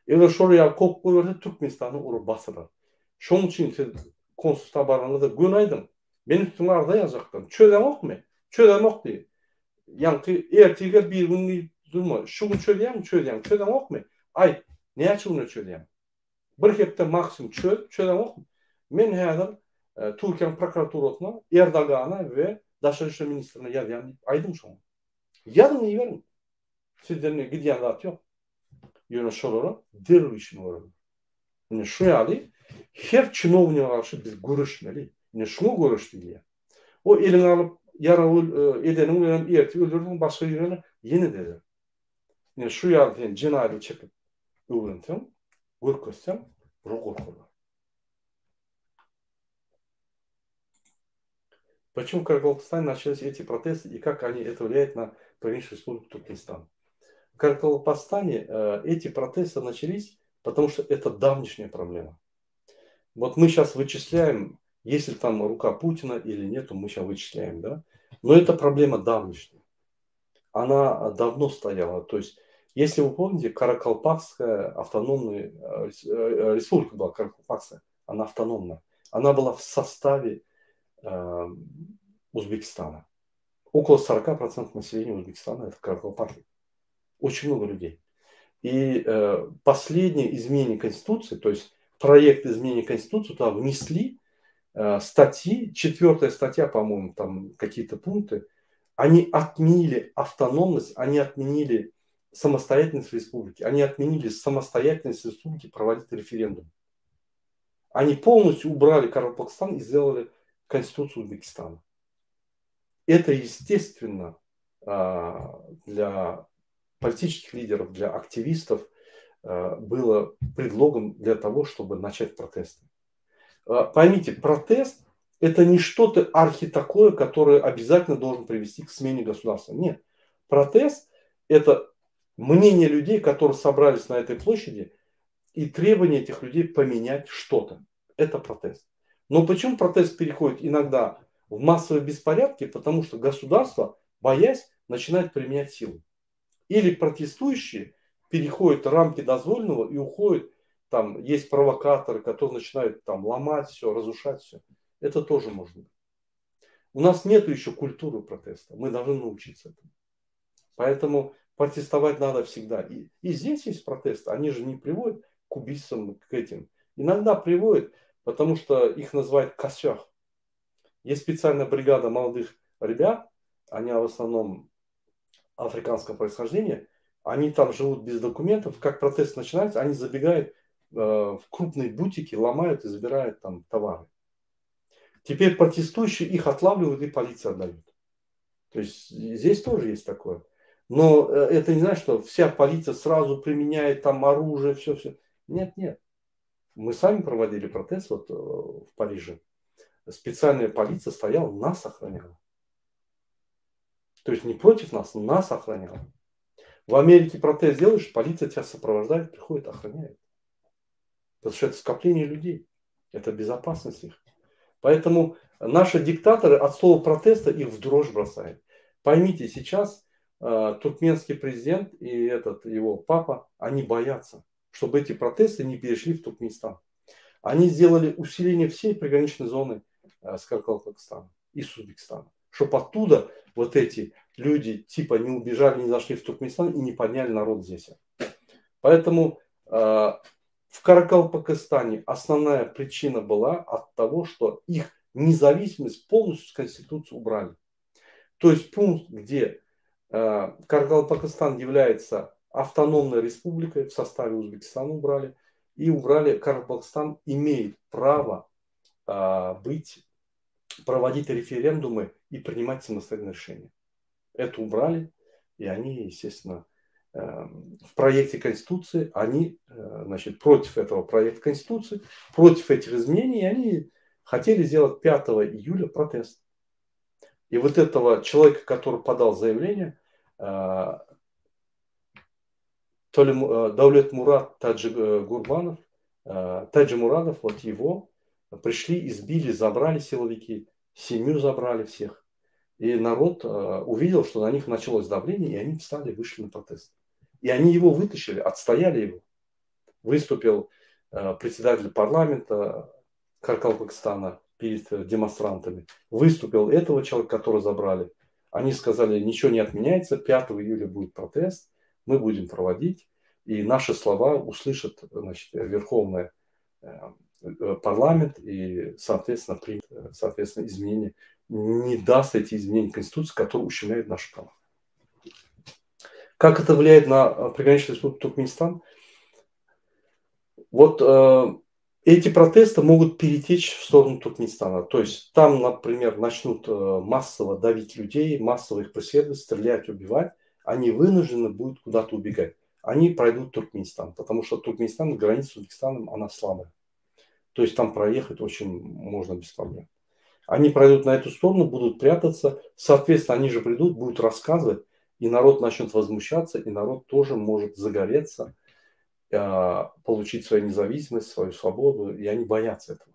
Eger şolar ýaly kowup goýberse, Türkmenistanda olar basylar. Şonuň üçin siz konsulstwa baranyňyzda göni aýdyň, Men üstüňe arza ýazjakdym. Çözeňokmy? Çözemok diý. Ýaňky ertir gel bir gün diýip durma. Şu gün çözýäňmi? Çözýäň. Çözeňokmy? Aýt, näçe günde çözýäň? Bir hepde maksimum çöz, çözeňokmy? Men häzir Türkiýäniň prokuraturasyna, Erdogana we Daşary işler ministrine ýazýan diýip aýdyň şoňa. Ýazyň iberiň. Sizden gidýän zat ýok. Ýöne şolara derrew işini göreli. Ine şu ýaly her çinowniga garşy biz göreşmeli. Ine şuňa göreş diýilýär. O eliňe alyp ýarag edeniň bilen ertir öldürseň başga birine ýene-de eder. Ine şu ýaly sen jenaýaty çekip öwrenseň, görkezseň, bular gorkarlar. Почему в Каракалпакстане начались эти протесты и как они это влияет на провинцию Республики Туркменистан? В Каракалпакстане э, эти протесты начались, потому что это давнишняя проблема. Вот мы сейчас вычисляем, есть ли там рука Путина или нет, мы сейчас вычисляем, да? Но это проблема давнишняя. Она давно стояла. То есть, если вы помните, Каракалпакская автономная э, э, республика была Каракалпакская, она автономная. Она была в составе э, Узбекистана. Около 40% населения Узбекистана это каракалпаки. Очень много людей. И э, последнее изменение Конституции, то есть проект изменения Конституции туда внесли э, статьи, четвертая статья, по-моему, там какие-то пункты, они отменили автономность, они отменили самостоятельность республики, они отменили самостоятельность республики проводить референдум. Они полностью убрали Каракалпакстан и сделали Конституцию Узбекистана. Это, естественно, а, для политических лидеров, для активистов а, было предлогом для того, чтобы начать протесты. А, поймите, протест – это не что-то архи такое, которое обязательно должен привести к смене государства. Нет. Протест – это мнение людей, которые собрались на этой площади. И требование этих людей поменять что-то. Это протест. Но почему протест переходит иногда в массовые беспорядки? Потому что государство, боясь, начинает применять силу. Или протестующие переходят рамки дозволенного и уходят. Там есть провокаторы, которые начинают там ломать все, разрушать все. Это тоже может быть. У нас нет еще культуры протеста. Мы должны научиться этому. Поэтому протестовать надо всегда. И здесь есть протест. Они же не приводят к убийствам, к этим. Иногда приводят, потому что их называют косях. Есть специальная бригада молодых ребят, они в основном африканского происхождения, они там живут без документов. Как протест начинается, они забегают в крупные бутики, ломают и забирают там товары. Теперь протестующие их отлавливают и полиция отдают. То есть здесь тоже есть такое. Но это не значит, что вся полиция сразу применяет там оружие, все-все. Нет, нет. Мы сами проводили протест вот в Париже. Специальная полиция стояла, нас охраняла. То есть не против нас, нас охраняла. В Америке протест делаешь, полиция тебя сопровождает, приходит, охраняет. Потому что это скопление людей. Это безопасность их. Поэтому наши диктаторы от слова протеста их в дрожь бросают. Поймите, сейчас туркменский президент и этот его папа, они боятся, чтобы эти протесты не перешли в Туркменистан. Они сделали усиление всей приграничной зоны с Каракалпакстаном и с Узбекистаном, чтобы оттуда вот эти люди типа не убежали, не зашли в Туркменистан и не подняли народ здесь. Поэтому в Каракалпакистане основная причина была от того, что их независимость полностью с Конституции убрали. То есть пункт, где Каракалпакистан является автономной республикой, в составе Узбекистана убрали, и убрали, Каракалпакистан имеет право проводить референдумы и принимать самостоятельные решения. Это убрали, и они, естественно, в проекте Конституции, они, значит, против этого проекта Конституции, против этих изменений, и они хотели сделать 5 июля протест. И вот этого человека, который подал заявление, Даулет Мурат Таджи Гурбанов, Таджи Мурадов, вот его пришли, избили, забрали силовики, семью забрали всех. И народ увидел, что на них началось давление, и они встали, вышли на протест. И они его вытащили, отстояли его. Выступил председатель парламента Каракалпакистана перед демонстрантами. Выступил этого человека, которого забрали. Они сказали, ничего не отменяется, 5 июля будет протест, мы будем проводить. И наши слова услышат, значит, Верховный парламент и, соответственно, примет, соответственно, изменения, не даст эти изменения Конституции, которые ущемляют наши права. Как это влияет на приграничную республику Туркменистан? Вот эти протесты могут перетечь в сторону Туркменистана. То есть там, например, начнут массово давить людей, массово их преследовать, стрелять, убивать. Они вынуждены будут куда-то убегать. Они пройдут Туркменистан, потому что Туркменистан, граница с Узбекистаном, она слабая. То есть там проехать очень можно без проблем. Они пройдут на эту сторону, будут прятаться. Соответственно, они же придут, будут рассказывать, и народ начнет возмущаться, и народ тоже может загореться, получить свою независимость, свою свободу, и они боятся этого.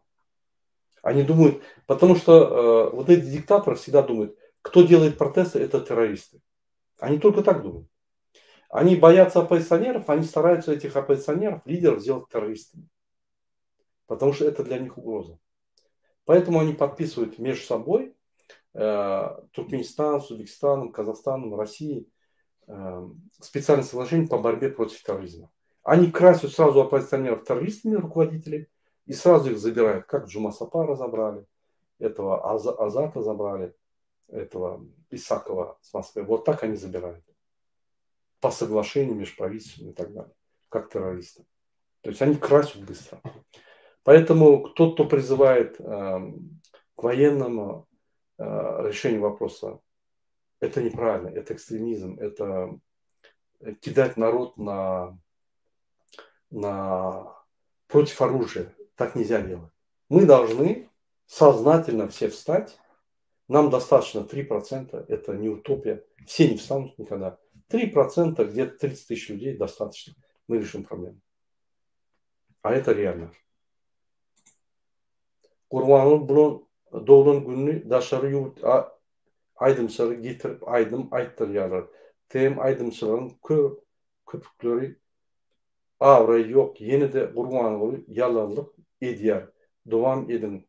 Они думают, потому что вот эти диктаторы всегда думают, кто делает протесты, это террористы. Они только так думают. Они боятся оппозиционеров, они стараются этих оппозиционеров, лидеров сделать террористами. Потому что это для них угроза. Поэтому они подписывают между собой Туркменистан с Узбекистаном, Казахстаном, Россией специальное соглашение по борьбе против терроризма. Они красят сразу оппозиционеров террористами, руководителей, и сразу их забирают, как Джума Сапара забрали, этого Азата забрали, этого Исакова с Москвы. Вот так они забирают. По соглашению межправительственным и так далее, как террористы. То есть они красят быстро. Поэтому тот, кто призывает к военному решению вопроса, это неправильно, это экстремизм, это кидать народ на против оружия. Так нельзя делать. Мы должны сознательно все встать. Нам достаточно 3%, это не утопия. Все не встанут никогда. 3%, где-то 30 тысяч людей достаточно. Мы решим проблему. Aýdyrýarlar. Gurbanguly bulan doglan gününi daşary ýurt aýdymçylary getirip aýdym aýtdyrýarlar. TM aýdymçylaryň kö köpükleri abraýy ýok ýenede Gurbanguly ýalanlyk edýär dowam ediň.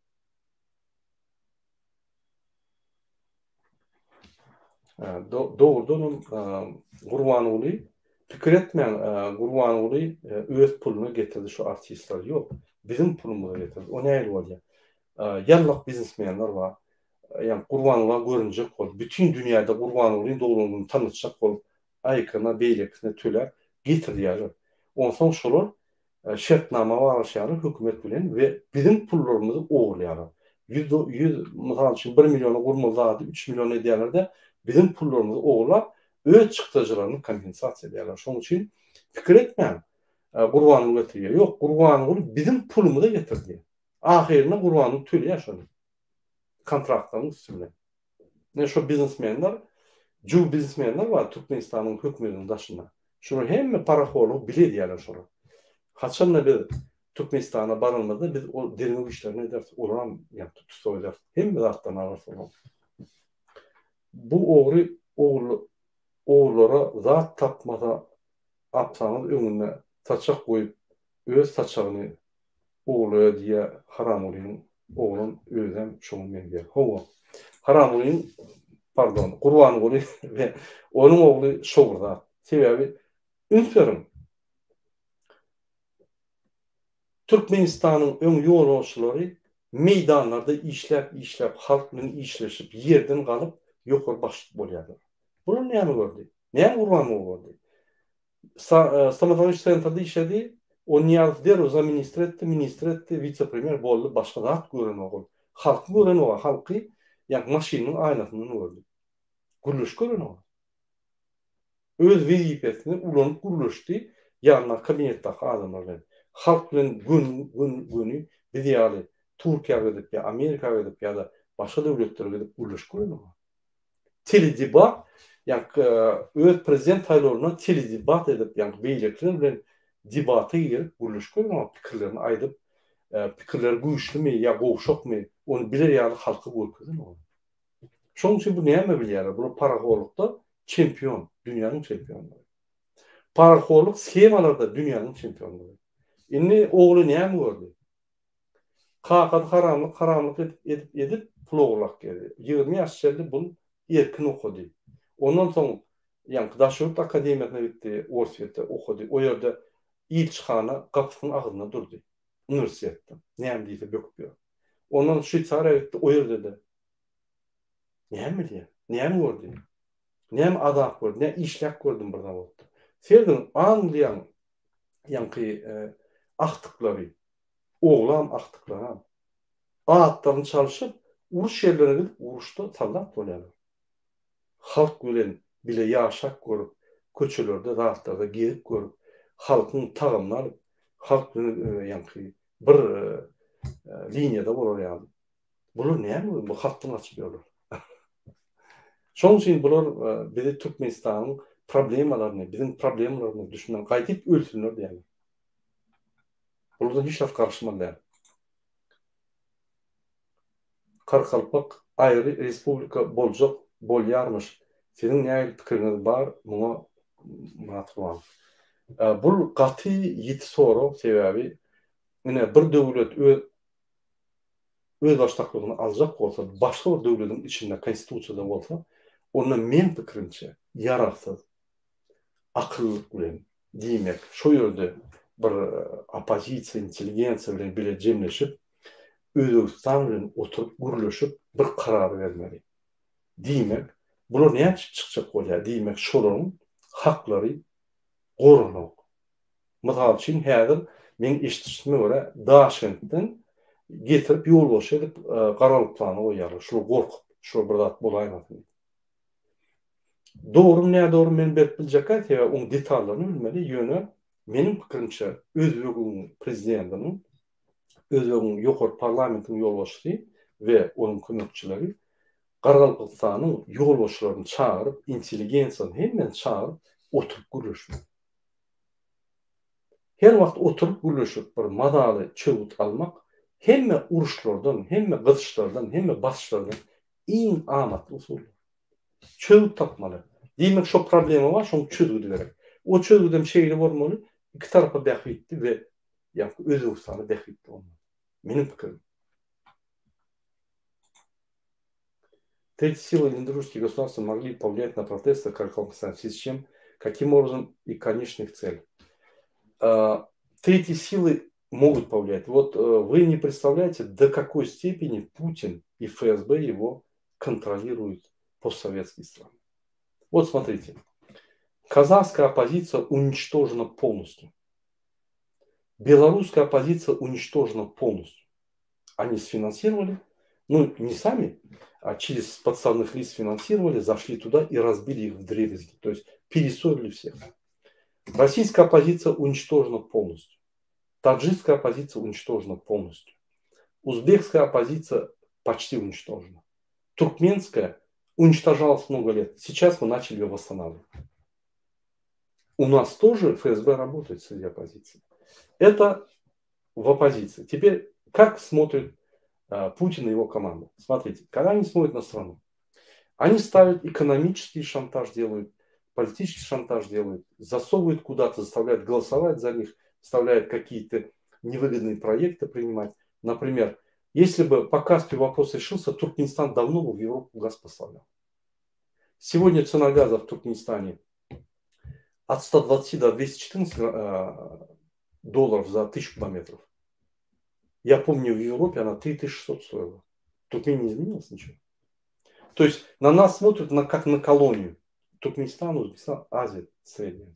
Dogrudanam Gurbanguly pikir etmäň Gurbanguly öz puluna getirdi şu artistleri ýok biziň pulumyza getirdi o nähili bolýar ýallak biznesmenler bar ýa Gurbangula görünjek bolup bütin dünýäde Gurbangulyň doglan gününi tanytjak bolup aýkyna beýlekisine töläp getirýärler onsoň şolar şertnama baglaşýarlar hökümet bilen we biziň pullarymyzy ogurlaýarlar. 100 100 mysal üçin 1 milliona gurmaly zady 3 million edýärler-de, biziň pullarymyzy ogurlap, öz çykdajylaryny kompensasiýa edýärler. Şonuň üçin pikir etmäň, Gurbanguly getirýär. Ýok, Gurbanguly biziň pulumyza getirdi. Ahyrynda Gurbanguly töleýär şony. Kontraktlaryň üsti bilen. Ine şo biznesmenler, jüw biznesmenler bar Türkmenistanyň hökümetiniň daşynda. Şular hemme parahorlygy bile edýärler şolar. Haçanda biz Türkmenistana baranymyzda biz ol derňew işlerini ederis, olaram ýa tussag ederis. Hemme zatlaryny alarys olaryň. Bu ogry ogul ogrulara zat tapmasa apsaňyz öňünde saçak goýup öz saçagyny Ogulaýa diýýä Haramgulynyň oglan özem şoňa meňzeýär. Hawa. Haramgulynyň pardon, Gurbanguly we onuň ogly şo bir zat. Sebäbi üns beriň. Türkmenistanyň öň ýolbaşçylary meýdanlarda işläp işläp halk bilen işleşip ýerden galyp ýokary başlyk bolýarlar. Bular näme gördi? Näme Gurbanguly gördi? Stomatologiýa sentrde işledi. O Nyýazow derrew zaministr etdi, ministr etdi, wise-premýer boldy, başga zat görenok ol. Halky görenok, halky ýa maşynynyň aýnasyndan gördi. Gürleşip görenok. Öz wezipesini ulanyp gürleşdi ýanyndaky kabinetdäki adamlar bilen. Halk bilen göni, göni, göni biz ýaly Türkiýä gidip ýa Amerika gidip ýa-da başga döwletlere gidip gürleşip görenok. Teledebat, ýa öz prezident saýlawynda teledebat edip, ýa beýlekiler bilen debata girip, gürleşip görüň, pikirlerini aýdyp, pikirleri güýçlümi ýa gowşakmy, ony biler ýaly halka görkezin ony. Şonuň üçin bu näme bilýärler? Bular parahorlukda çempion, dünýäniň çempionlary. Parahorluk shemalarda dünýäniň çempionlary. Indi ogly näme gördi? Kakasy haramlyk haramlyk edip edip edip pul ogurlap gezdi. 20 ýaş çenli bul erkin okady. Ondan soň ýaňky daşary ýurt akademiýasyna gitdi, Orsýetde okady. O ýerde ilçihana gapysynyň agzynda durdy. Uniwersitetde. Näme diýse böküp ýör. Ondan Şweýsariýa gitdi, o ýerde-de. Näme bilýär? Näme gördi? Näme azap gördi? Näme işläp gördüm bir zawodda? Serediň, Angliýaň ýaňky agtyklary, oglam agtyklaram atlaryny çalşyp, uruş ýerlerine gidip, uruşda soldat bolýarlar. Halk bilen bile ýaşap görüp, köçelerde, zatlarda gezip görüp, halkyň tagamyny alyp, halk bilen ýaňky bir liniýada bolar ýaly. Bular näme bu halkdan gaçyp ýörler. Şonuň üçin bular bizi Türkmenistanyň problemalaryny, biziň problemalarymyzy düşünmän gaýdyp ölsünler diýýärler. Bulardan hiç zat garaşmaly däl. Karkalpak aýry respublika boljak bolýarmyş. Siziň nähili pikiriňiz bar muňa Myrat Gurban? Bul gaty ýiti sorag sebäbi ine bir döwlet öz özbaşdaklygyny aljak bolsa, başga bir döwlediň içinde, konstitusiýada bolsa, onda meň pikirimçe, ýaragsyz, akyllyk bilen, diýmek, şo ýerde bir oppozisiýa, intelligensiýa bilen bile jemleşip, Özbegistan bilen oturyp gürleşip bir karar bermeli. Diýmek, bular näçe çykjak bolýar, diýmek, şolaryň haklary goranok. Mysal üçin, häzir meň eşidişime görä, Daşkentden getirip ýolbaşçy edip Garalyplany goýýarlar, şular gorkup, şular bir zat bolaýmasyn diýip. Dogrymy nädogrymy men berip biljekgä, sebäbi oň detallaryny bilmeli, ýöne meniň pikirimçe Özbegiň prezidentiniň, Özbegiň ýokary parlamentiniň ýolbaşçysy we onuň kömekçileri Garagalpagystanyň ýolbaşçylaryny çagyryp, intelligensiýany hemmesini çagyryp oturyp gürleşmeli. Her wagt oturyp gürleşip bir mazaly çözgüt almak hemme uruşlardan, hemme gysyşlardan, hemme basyşlardan iň amatly usuldyr. Çözgüt tapmaly. Diýmek şo problema bar, şoň çözgüdi gerek. O çözgüdem şeýle bolmaly, iki tarapa bähbitli we ýa-da Özbegistana bähbitli bolmaly. Meniň pikirim. Третьи силы или дружеские государства могли повлиять на протесты Каракалпакстана, в связи с чем, каким образом и конечных целей. Третьи силы могут повлиять. Вот вы не представляете, до какой степени Путин и ФСБ его контролируют постсоветские страны. Вот смотрите, казахская оппозиция уничтожена полностью. Белорусская оппозиция уничтожена полностью. Они сфинансировали, ну не сами, а через подставных лиц финансировали, зашли туда и разбили их вдребезги, то есть перессорили всех. Российская оппозиция уничтожена полностью. Таджикская оппозиция уничтожена полностью. Узбекская оппозиция почти уничтожена. Туркменская уничтожалась много лет. Сейчас мы начали ее восстанавливать. У нас тоже ФСБ работает среди оппозиции. Это в оппозиции. Теперь как смотрит Путин и его команда? Смотрите, когда они смотрят на страну, они ставят экономический шантаж, делают, политический шантаж делают, засовывают куда-то, заставляют голосовать за них, заставляют какие-то невыгодные проекты принимать. Например, если бы по Каспию вопрос решился, Туркменистан давно бы в Европу газ поставлял. Сегодня цена газа в Туркменистане от 120 до 214 долларов за 1000 кубометров. Я помню, в Европе она 3600 стоила. Туркмения не изменилось ничего. То есть на нас смотрят как на колонию. Туркменистан, Узбекистан, Азия средняя.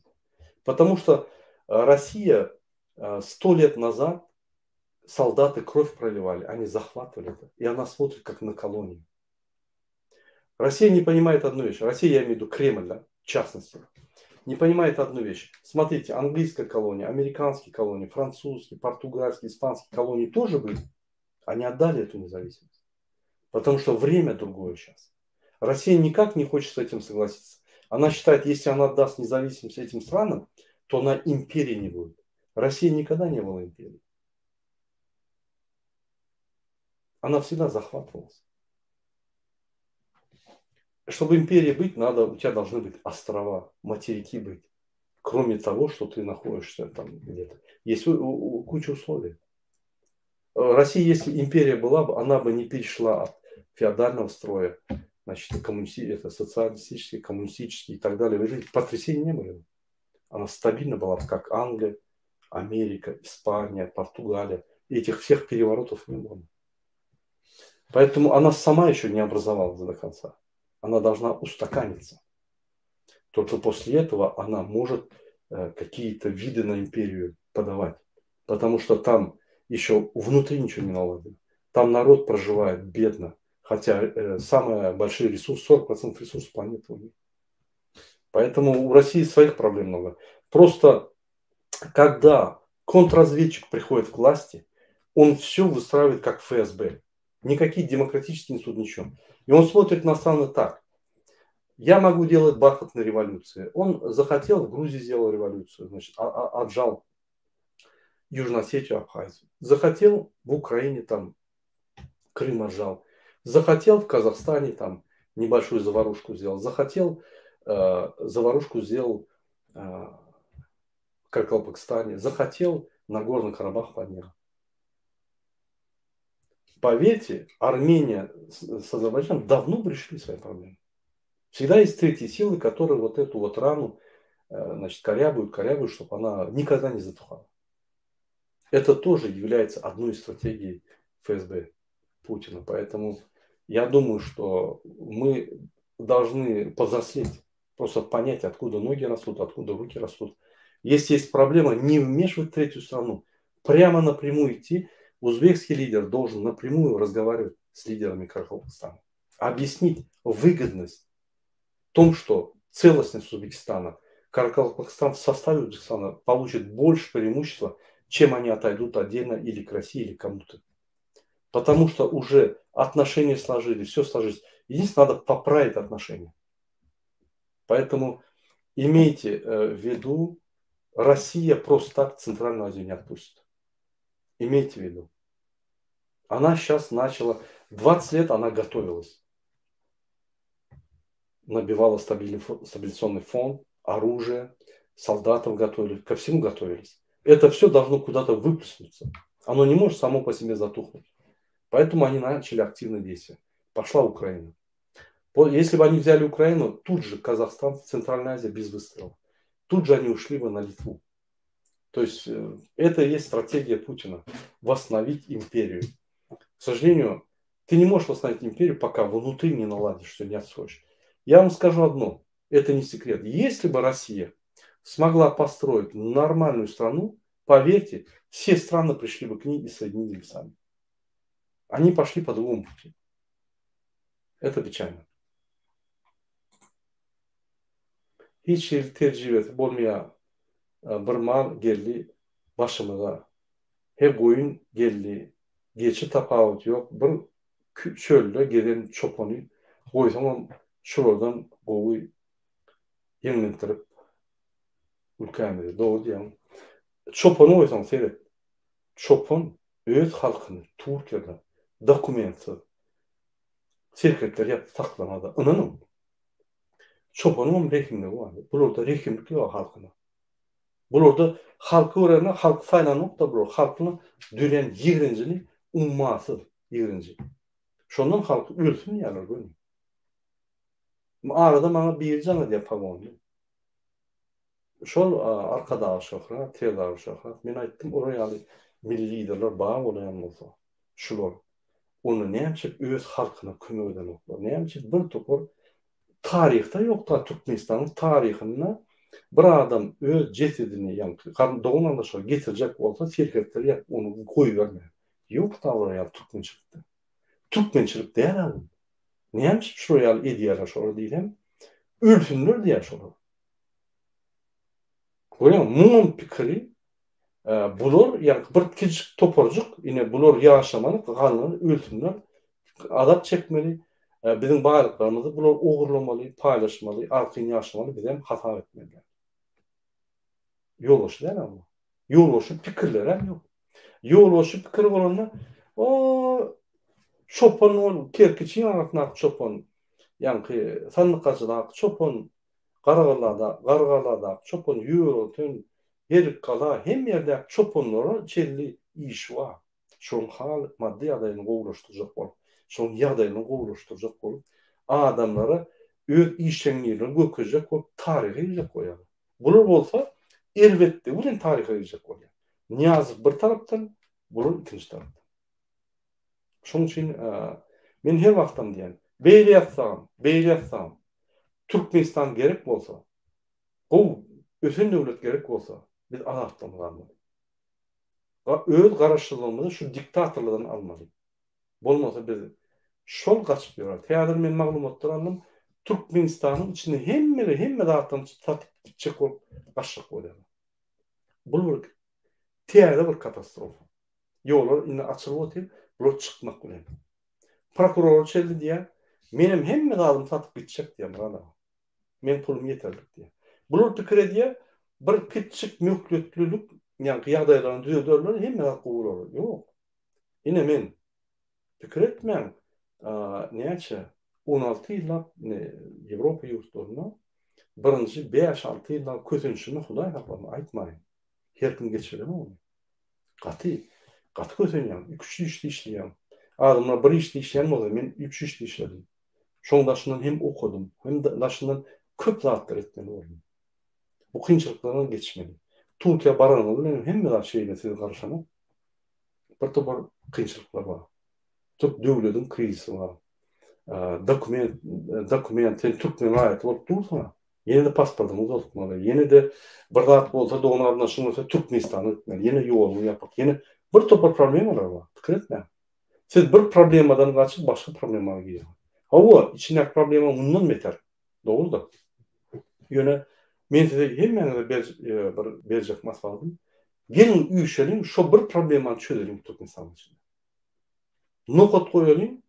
Потому что Россия 100 лет назад солдаты кровь проливали, они захватывали это. И она смотрит как на колонию. Россия не понимает одну вещь. Россия, я имею в виду Кремль, да, в частности, не понимает одну вещь. Смотрите, английская колония, американские колонии, французские, португальские, испанские колонии тоже были. Они отдали эту независимость. Потому что время другое сейчас. Россия никак не хочет с этим согласиться. Она считает, если она отдаст независимость этим странам, то она империей не будет. Россия никогда не была империей. Она всегда захватывалась. Чтобы империей быть, у тебя должны быть острова, материки быть. Кроме того, что ты находишься там где-то. Есть куча условий. Россия, если империя была бы, она бы не перешла от феодального строя, значит, это социалистический, коммунистический и так далее. Вы видите, потрясений не было. Она стабильно была, как Англия, Америка, Испания, Португалия. И этих всех переворотов не было. Поэтому она сама еще не образовалась до конца. Она должна устаканиться. Только после этого она может какие-то виды на империю подавать. Потому что там еще внутри ничего не наладено. Там народ проживает бедно. Хотя самые большие ресурсы, 40% ресурсов планеты у них. Поэтому у России своих проблем много. Просто когда контрразведчик приходит к власти, он все выстраивает как ФСБ. Никакие демократические институты, ничего. И он смотрит на страны так. Я могу делать бархатные революции. Он захотел, в Грузии сделал революцию, значит, отжал Южную Осетию, Абхазию. Захотел, в Украине там Крым отжал. Захотел, в Казахстане там небольшую заварушку сделал. Захотел, заварушку сделал в Каракалпакстане. Захотел, Нагорный Карабах поднял. Поверьте, Армения с Азербайджаном давно бы решили свои проблемы. Всегда есть третьи силы, которые вот эту вот рану, значит, корябают, корябают, чтобы она никогда не затухала. Это тоже является одной из стратегий ФСБ Путина. Поэтому я думаю, что мы должны повзрослеть, просто понять, откуда ноги растут, откуда руки растут. Если есть проблема, не вмешивать третью страну, прямо напрямую идти. Узбекский лидер должен напрямую разговаривать с лидерами Каракалпакстана. Объяснить выгодность в том, что целостность Узбекистана, Каракалпакстан в составе Узбекистана получит больше преимущества, чем они отойдут отдельно или к России, или к кому-то. Потому что уже отношения сложились, все сложилось. Единственное, надо поправить отношения. Поэтому имейте в виду, Rossiýa prosto tak Tsentralnyý Aziýu ne otpustit. Imeyte w vidu. Ona şas načala, 20 let ona gotowilas. Nabiwala stabilizasionnyý fond, oružiýe, soldatow gotowili, ko vsemu gotowilis. Eto vsё dolžno kuda-to wyplesnutsa. Ono ne možet samo po sebe zatuhnut. Poetomu oni načali aktiwno deýstwiýa. Poşla Ukraina. Esli by oni wzýali Ukrainu, tut že Kazahstan, Tsentralnaýa Aziýa bez wystrela. Tut že oni uşli by na Litwu. To est eto i est strategiýa Putina, wosstanowit imperiýu. K sožaleniýu, ty ne možeš wosstanowit imperiýu, poka wnutri ne naladiš vsё, ne otstroiş. Ýa wam skažu odno, eto ne sekret. Esli by Rossiýa smogla postroit normalnuýu stranu, powerte, vse strany prišli by k neý i soedinili sami. Oni pošli po drugomu puti. Eto peçalno. Hiç hili tejribesi bolmaýa bir mal geldi başymyza. He goýun geldi, geçi tapawuty ýok bir çölde gezen çopany goýsaňam şulardan gowy ýeňlentirip ülkämizi. Dogry diýýäň. Çopany goýsaň seret. Çopan öz halkyny Türkiýede dokumentsiz serhetler ýapyp saklamaz-a. Ynanyň. Çopanyňam rehimligi bar. Bularda rehimlik ýok halkyna. Bularda halky görende halky saýlanok-da bular. Halkyna dörän ýigrenjini ummasyz ýigrenji. Şondan halky ölsün diýýärler göni. Arada maňa biri jaň edýär pagonly. Şol Arkadagy şöhrat, Serdary şöhrat. Men aýtdym olar ýaly milli liderler bar bolaýan bolsa, şular onda näme üçin öz halkyna kömek edenoklar? Näme üçin bir topar taryhda ýok-da Türkmenistanyň taryhynda bir adam öz jesedini ýaňky dogan-garyndaşlary getirjek bolsa serhetleri ýapyp ony goýbermän. Ýok-da olar ýaly türkmençilikde. Türkmençilik däl-ä bu. Näme üçin şular ýaly edýärler şolar diýsem, ölsünler diýýär şolar. Görýäňmi, muňam pikiri bular ýaňky bir kiçijik toparjyk, ine bular ýaşamaly, galanlary ölsünler, azap çekmeli, biziň baýlyklarymyzy bular ogurlamaly, paýlaşmaly, arkaýyn ýaşamaly, bizem hasap etmeli däl. Ýolbaşçy däl-ä bu. Ýolbaşçy pikirlerem ýok. Ýolbaşçy pikiri bolanda, o çopan ol kerkiçiň arasyndaky çopan, ýaňky sandykajydaky çopan, Gargalada, Gargaladaky çopan Ýörelten, Herikgala hemme ýerdäki çopanlara çenli işi bar. Şoň hal maddy ýagdaýyny gowulaşdyrjak bolup, şoň ýagdaýyny gowulaşdyrjak bolup, adamlara öz işjeňligini görkezjek bolup taryha girjek bolýarlar. Bular bolsa erbetligi bilen taryha girjek bolýar. Nyýazow bir tarapdan, bular ikinji tarapdan. Şoň üçin men her wagtam diýýän, beýle ýatsagam, beýle ýatsagam, Türkmenistan gerek bolsa, gowy, ösen döwlet gerek bolsa, biz azatlygymyzy almaly. Öz garaşsyzlygymyzy şu diktatorlardan almaly. Bolmasa biz şol gaçyp ýöreris. Häzir men maglumatlar aldym, Türkmenistanyň içinde hemmeler hemme zatlaryny satyp gitjek bolup gaçjak bolýarlar. Bu bir täze bir katastrofa. Ýollar indi açylyp otyr, bular çykmak bilen. Prokurora çeldi diýýär, menem hemme zadymy satyp gitjek diýýär Myrat aga. Meň pulum ýeterlik diýýär. Bular pikir edýär, bir kiçjik möhletlilik, ýaňky ýagdaýlaryny düzederler, hemme zat gowy bolar. Ýok. Ine men, pikir etmäň, näçe, 16 ýyllap ine Ýewropa ýurtlarynda birinji bäş-alty ýyllap kösenişimi Hudaý saklasyn aýtmaýyn. Her kim geçirenok ony. Gaty, gaty kösenýäň. Iki-üç işde işleýäň. Adamlar bir işde işleýän bolsa, men üç işde işledim. Şoň daşyndan hem okadym, hem daşyndan köp zatlar etmeli boldum. Bu kynçylyklardan geçmeli. Türkiýä baranyňyz bilen hemme zat şeýle sizi garşanok. Bir topar kynçylyklar bar. Türk döwlediň krizisi bar. Dokument, dokument, sen türkmen raýaty bolup dursuň-a. Ýene-de pasportyňy uzaltmaly, ýene-de bir zat bolsa dogan-garyndaşyň bolsa Türkmenistana gitmeli, ýene ýoluň ýapyk, ýene bir topar problemalar bar, pikir etmäň. Siz bir problemadan gaçyp başga problema girýäňiz. Hawa, içindäki problema mundan beter. Dogrudyr. Ýöne men size hemmäňize bir berjek maslahatym, geliň üýşeliň, şo bir problemany çözeliň Türkmenistanyň içinde. Nokat goýalyň,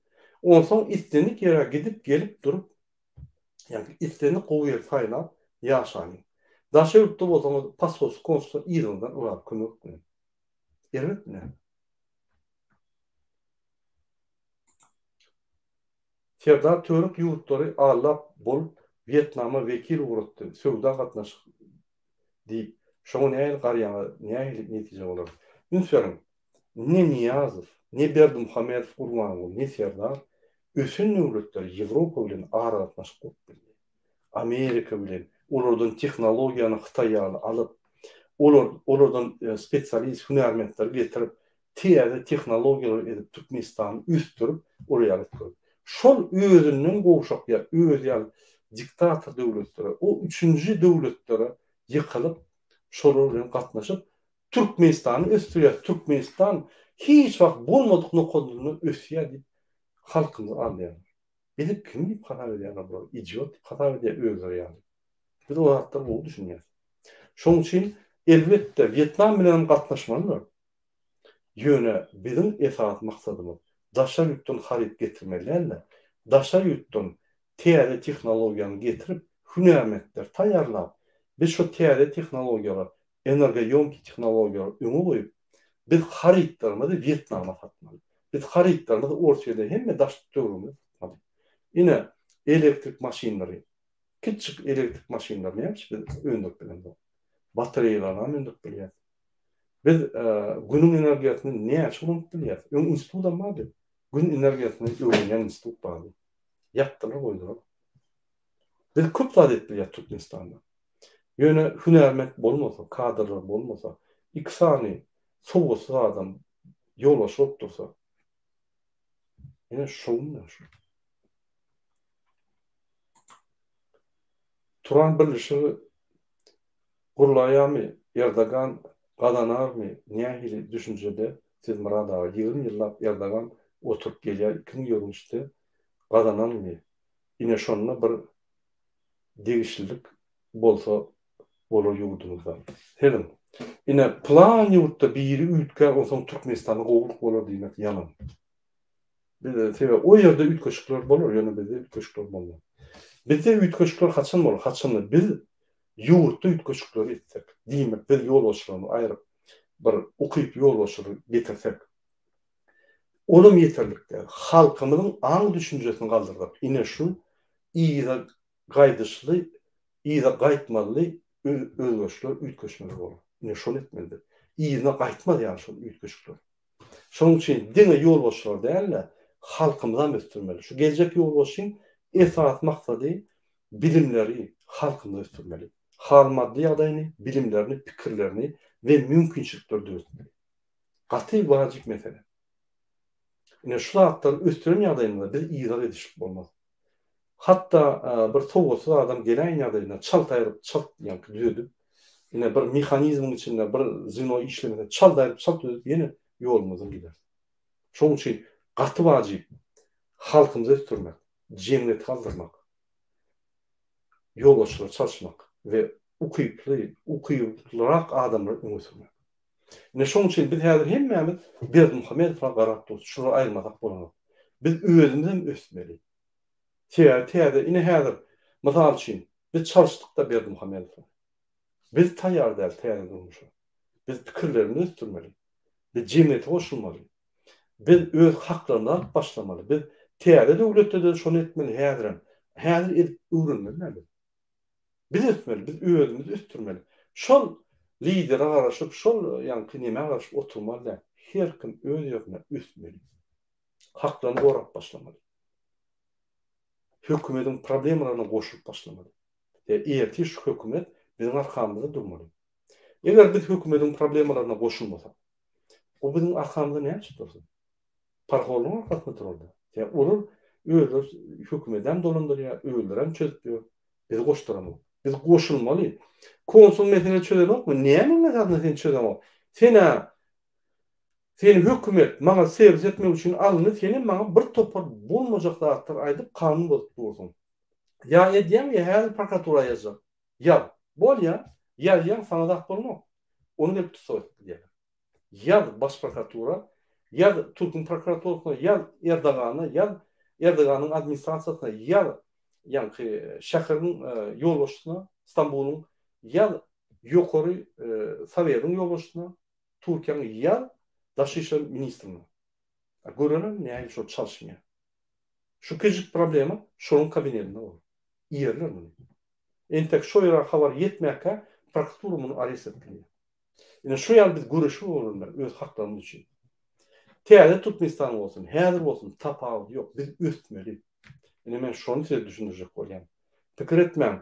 onsoň islendik ýere gidip gelip durup Ýagny islendik gowy ýeri saýlap ýaşalyň. Daşary ýurtda bolsaňyz pasport konsulsa yzyňyzdan ylgap kömek etmeli. Erbetmi näme? Serdar Törük ýurtlary allap bolup Wýetnama wekil ugratdy söwda gatnaşyk diýip şoňa nähili garýaňyz nähili netije bolar? Üns beriň ne Nyýazow ne Berdimuhamedow Gurbanguly ne Serdar ösen döwletler Ýewropa bilen aragatnaşyk gurup bildi. Amerika bilen olardan tehnologiýany Hytaý ýaly alyp olar olardan spesialist hünärmentleri getirip täze tehnologiýalar edip Türkmenistany ösdürip ol ýaly etip şol özünden gowşak ýa özi ýaly diktator döwletlere o üçünji döwletlere ýykylyp şolar bilen gatnaşyp Türkmenistany ösdürýär Türkmenistan hiç wagt bolmadyk nokadynda ösýär diýip halkymyzy aldaýarlar. Bizi kim diýip hasap edýärler bular idiot diýip hasap edýär özleri ýaly. Biz o zatlara gowy düşünýäs. Şoň üçin elbetde Wýetnam bilenem gatnaşmalydyr. Ýöne biziň esasy maksadymyz daşary ýurtdan haryt getirmeli däl-de, daşary ýurtdan täze tehnologiýany getirip, hünärmentleri taýýarlap, biz şo täze tehnologiýalar, energoýomkiý tehnologiýalary öňe goýup, biz harytlarymyzy Wýetnama satmaly. Biz harytlarymyzy Orsýede hemme daş-töweregimize satmaly. Ine, elektrik maşynlary, kiçijik elektrik maşynlary näme üçin biz öndürip bilemzok? Batareýalaryny öndürip bilýäris. Biz Günüň energiýasyny näçe ulanyp bilýäris? Öň institutam bardy. Gün energiýasyny öwrenýän institut bardy. Ýapdylar, goýdular. Biz köp zat edip bilýäris Türkmenistanda. Ýöne hünärment bolmasa, kadrlar bolmasa, iki sany sowatsyz adam ýolbaşçy bolup dursa, ine şowun şu. Turan birleşigi gurlaýamy Erdogan gazanarmy nähili düşünjede siz Myrat aga 20 ýyllap Erdogan oturyp gelýär 2023-de gazananmy ine şonda bir degişlilik bolsa bolar ýurdumyzda sezin ine plan ýurtda biri üýtgär onsoň Türkmenistanda gowulyk bolar diýmek ýalan. Bizde sebäbi o ýerde üýtgeşikler bolar, ýöne bizde üýtgeşikler bolmaz. Bizde üýtgeşikler haçan bolar? Haçanda biz ýurtda üýtgeşikleri etsek, diýmek biz ýolbaşçylaryny aýryp, bir ukyply ýolbaşçylary getirsek. Olam ýeterlik däl. Halkymyzyň aň-düşünjesini galdyrsak, ine şu yza gaýdyşly, yza gaýtmazly özgerişler, üýtgeşmeler bolar. Ine şony etmeli biz. Yzyna gaýtmaz ýaly şol üýtgeşikler. Şonuň üçin diňe ýolbaşçylary däl-de, halkymyzam ösdürmeli. Şu geljek ýolbaşçyň esasy maksady bilimleri halkymyza ösdürmeli. Hal-maddy ýagdaýyny, bilimlerini, pikirlerini we mümkinçilikleri döretmeli. Gaty wajyp mesele. Ine şu zatlary ösdüren ýagdaýymyzda biz yza gidişlik bolmaz. Hatda bir sowatsyz adam geläýen ýagdaýynda çalt aýryp, çalt ýaňky düzedip, ine bir mehanizmiň içinde bir zweno işlemese çalt aýryp, çalt düzedip ýene ýolumyzdan gideris. Şonuň üçin gaty wajyp halkymyzy ösdürmek, jemgyýeti galdyrmak, ýolbaşçylary çalyşmak we ukyply, ukyplyrak adamlary öňe sürmek. Ine şonuň üçin biz häzir hemmämiz Berdimuhamedowa garap durus, şulary aýyrmasak bolanok. Biz özümizem ösmeli. Sebäbi täze, ine häzir, mysal üçin, biz çalyşdyk-da Berdimuhamedowy. Biz taýýar däl täze durmuşa. Biz pikirlerimizi ösdürmeli. Biz jemgyýete goşulmaly. Biz öz haklarymyzy alyp başlamaly. Biz täze döwletde-de şony etmeli häzirem. Häzir edip öwrenmeli däl biz. Biz ösmeli, biz özümizi ösdürmeli. Şol lidere garaşyp, şol ýaňky nemä garaşyp oturmaly däl. Her kim öz ýerinde ösmeli. Haklaryny gorap başlamaly. Hökümediň problemalaryna goşulyp başlamaly. E, ertir şu hökümet biziň arkamyzda durmaly. Eger biz hökümediň problemalaryna goşulmasak, o biziň arkamyzda näme üçin dursun? Parhorlaryň arkasynda durarlar. Sebäbi olar özleri hökümedem dolandyrýar, özlerem çözüp ýör. Bizi goşduranok. Biz goşulmaly. Konsul mesele çözenokmy? Näme esasynda sen çözeňok? Sen-ä seni hökümet maňa serwis etmek üçin alyndy, senem maňa bir topar bolmajak zatlar aýdyp kanun bozup dursuň. Ýa edýäň, ýa häzir prokuratura ýazjak. Ýaz. Bolýa, ýazýaň, saňa zat bolanok. Ony gelip tussag edip gidýärler. Ýaz baş prokuratura, ýaz türküň prokuraturasyna, ýaz Erdogana, ýaz Erdoganyň administrasiýasyna, ýaz ýaňky şäheriň ýolbaşçysyna, Stambulyň, ýaz. Ýokary Sowetiň ýolbaşçysyna, Türkiýäň ýaz daşary işler ministrine. Görelim nähili şol çalyşmaýar. Şu kiçijik problema şolaryň kabinetinde bolar. Iýerler muny. Entek şo ýere habar ýetmäkä prokuratura muny arest edip bilýär. Ine şu ýaly biz göreşip oturmaly öz haklarymyz üçin. Täze Türkmenistan bolsun, häzir bolsun tapawudy ýok, biz ösmeli. Ine men şony size düşündirjek bolýan. Pikir etmäň,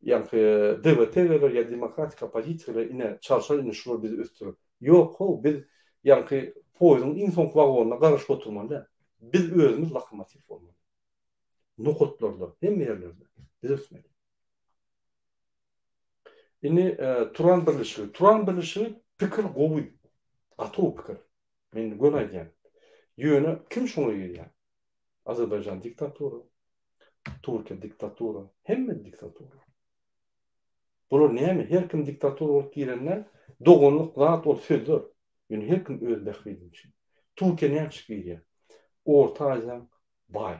ýaňky DWT geler ýa demokratik oppozisiýa geler, ine çalşar indi şular bizi ösdürer. Ýok how, biz ýaňky poýeziň iň soňky wagonyna garaşyp oturmaly däl. Biz özümiz lokomotiw bolmaly. Nokatlarda, hemme ýerlerde biz ösmeli. Indi Turan birleşigi. Turan birleşigi pikir gowy. Gaty gowy pikir. Men göni aýdýan. Ýöne kim şoňa girýär? Azerbaýjan diktatura, Türkiýe diktatura, hemme diktatura. Bular näme? Her kim diktatura bolup girende doganlyk zat ol sözler. Ýöne her kim öz bähbidi üçin. Türkiýe näme üçin girýär? Orta Aziýaň baý.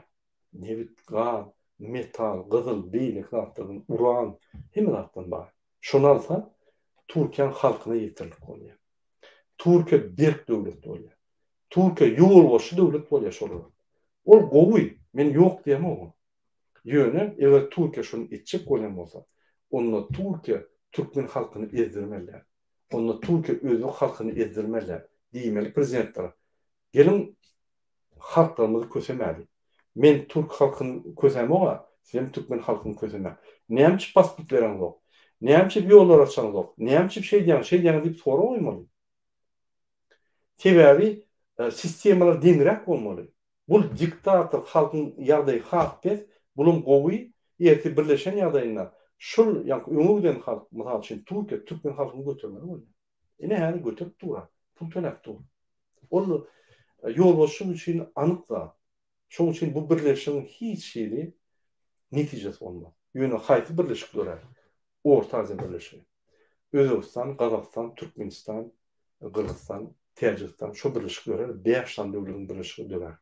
Nebit, gaz, metal, gyzyl, beýleki zatlardan, uran, hemme zatdan baý. Şony alsa, Türkiýäň halkyna ýeterlik bolýar. Türkiýe berk döwlet bolýar. Türkiýe ýolbaşçy döwlet bolýar şol wagt. Ol gowy, men ýok diýemok. Ýöne eger Türkiýe şony etjek bolýan bolsa, onda Türkiýe türkmen halkyny ezdirmeli däl. Onda Türkiýe özbek halkyny ezdirmeli däl. Diýmeli prezidentlere, geliň halklarymyzy kösemäli. Men türk halkyny kösämog-a, sizem türkmen halkyny kösemäň. Näme üçin pasport bereňzok? Näme üçin ýollar açaňzok? Näme üçin şeýdýäňiz, şeýdýäňiz diýip sorag goýmaly. Sebäbi sistemalar deňräk bolmaly. Bul diktator halkyň ýagdaýy has pes, bulam gowy, ertir birleşen ýagdaýynda şul ýaňky öňe giden halk, mysal üçin Türkiýe türkmen halkyny götermeli bolýar. Ine häzir göterip dur-a, pul töläp dur. Ol ýolbaşçy üçin anyk zat. Şonuň üçin bu birleşigiň hiç hili netijesi bolmaz. Ýöne haýsy birleşik dörär? Orta Aziýa birleşigi. Özbegistan, Gazagystan, Türkmenistan, Gyrgyzystan, Täjigistan şo birleşik dörär, bäş sany döwletiň birleşigi dörär.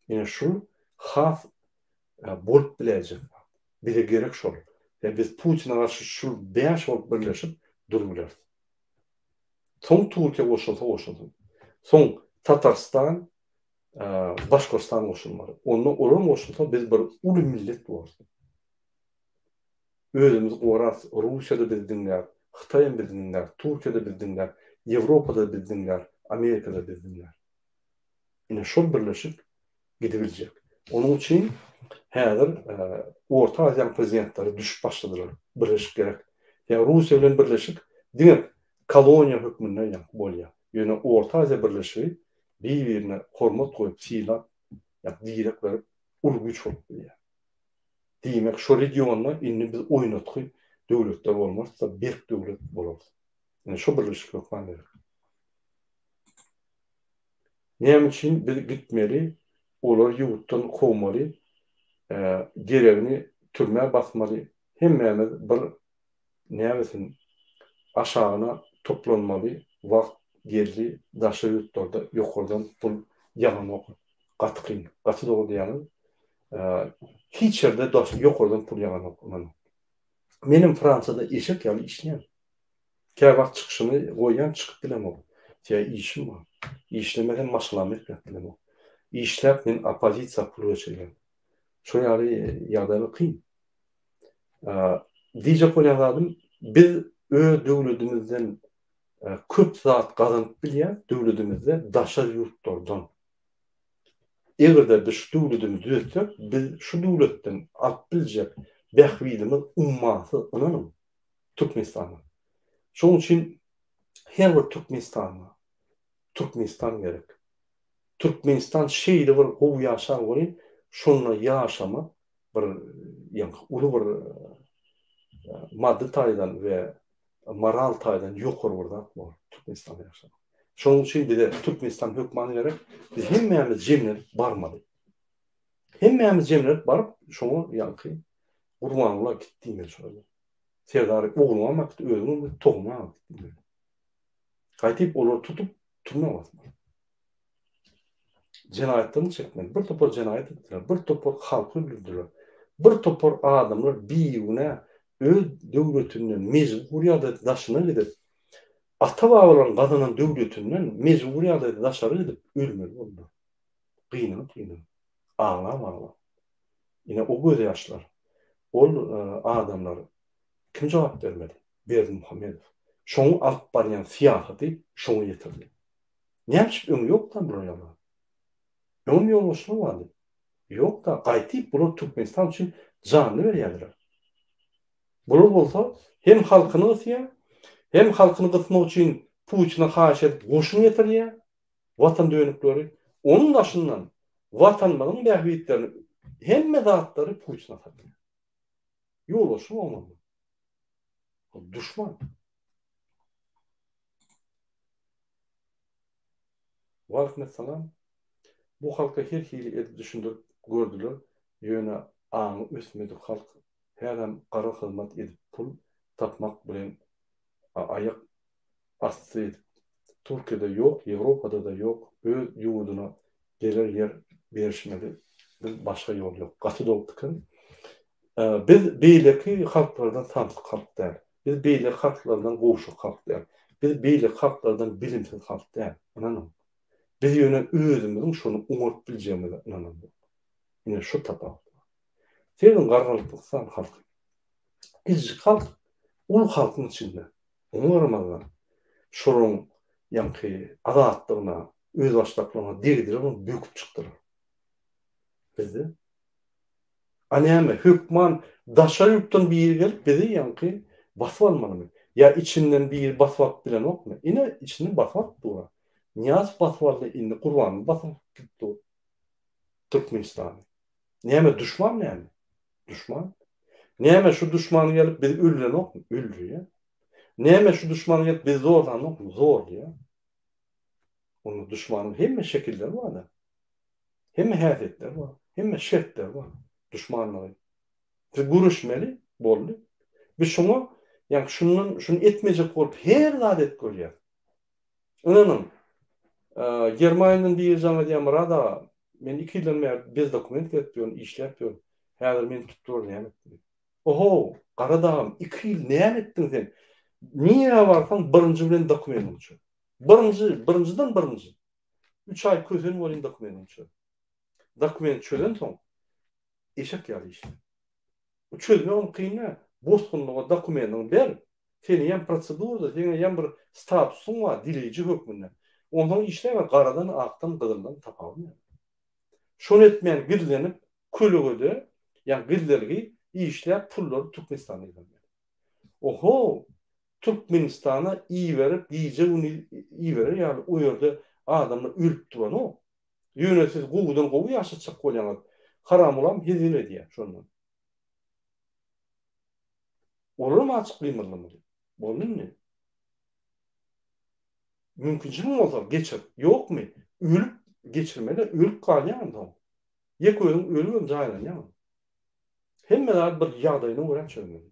Ine şu has bolup biläýjek zat. Bize gerek şol. We biz Putine garşy şul bäş bolup birleşip durup bileris. Soň Türkiýe goşulsa goşulsyn. Soň Tatarystan, Başkortstan goşulmaly. Onda olar goşulsa biz bir uly millet bolarys. Özümizi gorarys. Russiýa-da bizi diňlär, Hytaýam bizi diňlär, Türkiýe-de bizi diňlär, Ýewropa-da bizi diňlär, Amerika-da bizi diňlär. Ine şol birleşik gidibiljek. Onuň üçin häzir Orta Aziýanyň prezidentleri düşüp başladylar. Birleşik gerek. Ýa Russiýa bilen birleşik diňe koloniýa hökmünde ýaňky bolýar. Ýöne Orta Aziýa birleşigi bir-birine hormat goýup, sylap, ýa direk berip uly güýç bolup bilýär. Diýmek, şo regionda indi biz oýnatgy döwletler bolmarys-da, berk döwlet bolarys. Ine şo birleşik hökman gerek. Näme üçin biz gitmeli, olary ýurtdan kowmaly, geregini türmä basmaly, hemmämiz bir näbilsin aşagyna toplanmaly wagt geldi daşary ýurtlarda ýokardan pul ýaganok gaty kyn gaty dogry diýýäňiz hiç ýerde ýokardan pul ýaganok ynanyň menem fransiýada eşek ýaly işleýän Käwagt çykyşymy goýýan, çykyp bilemok. Sebäbi işim bar. Işlemesem maşgalamy ekläp bilemok. Işläp men oppozisiýa pul geçirýän. Şo ýaly ýagdaýlar kyn. Diýjek bolýan zadym, biz öz döwledimizden köp zat gazanyp bilýäs, döwledimizde daşary ýurtlardan. Eger-de biz şu döwledimizi düzetsek, biz şu döwletden alyp biljek bähbidimiz ummasyz, ynanyň. Türkmenistanda. Şonuň üçin her bir türkmenistanla Türkmenistan gerek. Türkmenistan şeýle bir gowy ýaşar welin, şonda ýaşamak bir ýaňky uly bir maddy taýdan we moral taýdan ýokary bir zat bolar Türkmenistanda ýaşamak. Şonuň üçin bize Türkmenistan hökman gerek. Biz hemmämiz jemlenip barmaly. Hemmämiz jemlenip baryp, şoňa ýaňky Gurbangula git diýmeli şoňa. Serdar ogluňam äkit, özüňem git, tohumyňam äkit diýmeli. Gaýtyp olary tutup türmä basmaly. Jenaýatlaryny çekmeli. Bir topar jenaýat etdiler, bir topar halky öldürdiler. Bir topar adamlar bigünä. öz döwletinden mejbur ýagdaýda daşyna gidip, ata-babalaryň gazanan döwletinden mejbur ýagdaýda daşary gidip ölmeli boldular. Gynanyp-gynanyp, aglap-aglap. Ine, o gözýaşlar, ol adamlar kim jogap bermeli? Berdimuhamedow. Şoň alyp barýan syýasaty şoňa ýetirdi. Näme üçin öň ýokdy bular ýaly? Öňem ýolbaşçylar bardy. Ýok-da, gaýtyp bular Türkmenistan üçin janyny berýärdiler. Bular bolsa hem halkyny gysýar, hem halkyny gysmak üçin Putine haýyş edip goşun getirýär, watan dönükleri. Onuň daşyndan watanymyzyň bähbitlerini hemme zatlary Putine satýar. Ýolbaşçy bolmaly. Ol duşman. Waleýkim-essalam. Bu halka her hili edip düşündirip gördüler, ýöne aňy ösmedik halk hälem gara hyzmat edip pul tapmak bilen aýak asty edip. Türkiýede ýok, Ýewropada-da ýok, öz ýurduna geler ýer berişmeli biz başga ýol ýok. Gaty dogry pikir. Biz beýleki halklardan samsyk halk däl. Biz beýleki halklardan gowşak halk däl. Biz beýleki halklardan bilimsiz halk däl. Ynanyň. Biz ýöne özümiziň şony oňaryp biljegimize ynanamzok. Ine şu tapawut bar. Serediň Gargalpagystan halky. Kiçijik halk, uly halkyň içinde. Oňa garamazdan, şolaryň ýaňky azatlygyna, özbaşdaklygyna degdiler, ony böküp çykdylar. Bizde A näme, hökman daşary ýurtdan biri gelip bizi ýaňky basyp almalymy? Ýa içinden biri basyp alyp bilenokmy? Ine, içinden basyp alyp dur-a. Nyýazow basyp aldy, indi Gurbanguly basyp alyp gidip dur Türkmenistany. Näme, duşman näme? Duşman. Näme, şu duşman gelip bizi öldürenokmy? Öldürýär. Näme, şu duşman gelip bizi zorlanokmy? Zorlaýar. Onda duşmanyň hemme şekilleri bar-da. Hemme häsiýetleri bar, hemme şertleri bar duşmanlygy. Biz göreşmeli, boldy. Biz şoňa, ýagny şundan, şuny etmejek bolup her zat edip görýäris. Ynanyň, Germaniýadan biri jaň edýär, Myrat aga, men iki ýyldan bäri bez dokument gezip ýörün, işläp ýörün. Häzir meni tutdular, näme etmeli? Oho, Gara dagam, iki ýyl näme etdiň sen? Nirä barsaň birinji bilen dokumentiňi çöz. Birinji, birinjiden birinji. Üç aý kösen welin dokumentiňi çöz. Dokument çözensoň, eşek ýaly işle. Bu çözmegem kyn däl. Bosgunlyga dokumentiňi ber, seni ýem prosedurada, seň ýem bir statusyň bar dileýji hökmünde. Onsoň işläber, garadan, akdan, gyzyldan tapawudy näme? Şony etmän gizlenip, kölegede, ýagny gizlelgi işläp pullary Türkmenistana ibermeli. Oho, Türkmenistana iberip gije gündiz iberer ýaly o ýerde adamlar ölüp duranok. Ýöne siz gowudan gowy ýaşatjak bolýaňyz. Haramgulam hezil edýär şondan. Olaram azjyk gymyldamaly. Boldy indi. Mümkinçiligiň bolsa geçir. Ýokmy? Ölüp geçirmeli, ölüp galýaň onsoň. Ýeke özüň ölübem jaýlanýaň. Hemme zady bir ýagdaýyna görä çözmeli.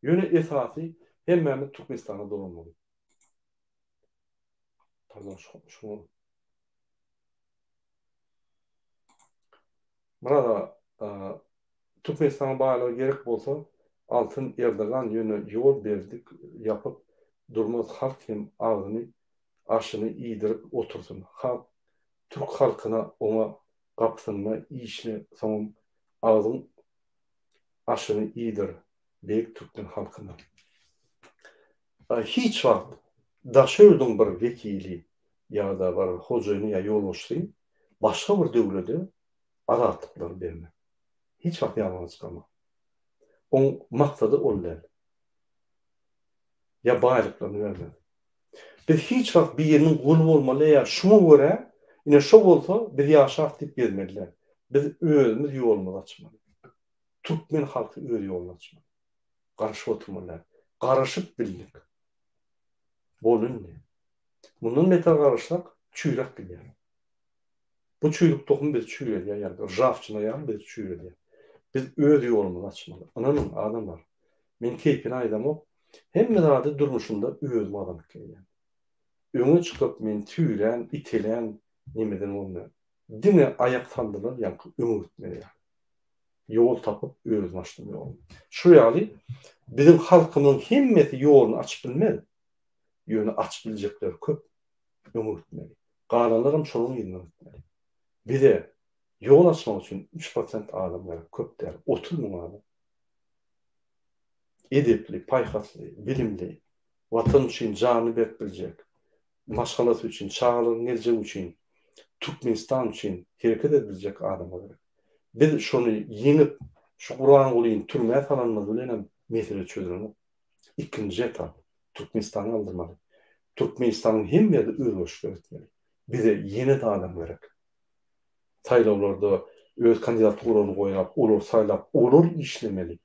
Ýöne esasy hemmämiz Türkmenistana dolanmaly. Pardon şuňa. Myrat aga, Türkmenistanyň baýlygy gerek bolsa altyn Erdogan ýöne ýol berdik ýapyp durmaz halk hem agzyny aşyny iýdirip otursyn halk türk halkyna oňa gapysynda işle soňam agzyň aşyny iýdir beýik türkmen halkyna. Hiç wagt daşary ýurduň bir wekili ýa-da bir hojaýyny ýa ýolbaşçysy başga bir döwlede azatlyklary bermez. Hiç wagt ýadyňdan çykarma. Oň maksady ol däl. Ýa baýlyklaryny bermez. Biz hiç wagt biriniň guly bolmaly ýa şuňa görä ine şo bolsa biz ýaşarys diýip gezmeli däl. Biz özümiz ýolumyzy açmaly. Türkmen halky öz ýoluny açmaly. Garaşyp oturmaly däl. Garaşyp bildik. Boldy indi. Mundan beter garaşsak çüýräp gidýär. Bu çüýrük tohum bizi çüýredýär ýa-da ržawçina ýaly bizi çüýredýär. Biz öz ýolumyzy açmaly. Ynanyň, adamlar, men keýpine aýdamok, hemme zady durmuşymda özüm gazanyp gelýän. Öňe çykyp meni süýrän, itelän nemeden bolmaýar. Diňe aýak saldylar ýaňky öňe gitmeli ýaly. Ýol tapyp özüm açdym ýolumy. Şu ýaly biziň halkymyzyň hemmesi ýoluny açyp bilmez. Ýöne açyp biljekleri köp. Öňe gitmeli. Galanlaram şolaryň yzyndan gitmeli. Bize ýol açmak üçin 3% adam gerek, köp däl, 30 müň adam. Edepli, paýhasly, bilimli, Watan üçin janyny berip biljek, maşgalasy üçin, çagalarynyň geljegi üçin, Türkmenistan üçin hereket edip biljek adamlar gerek. Biz şony ýeňip, şu Gurbangulyny türmä salanymyz bilenem mesele çözülenok. Ikinji etap, Türkmenistany galdyrmaly. Türkmenistanyň hemme ýerde özgerişler etmeli. Bize ýene-de adam gerek. Saýlawlarda öz kandidaturaryny goýap, olary saýlap, olar işlemeli.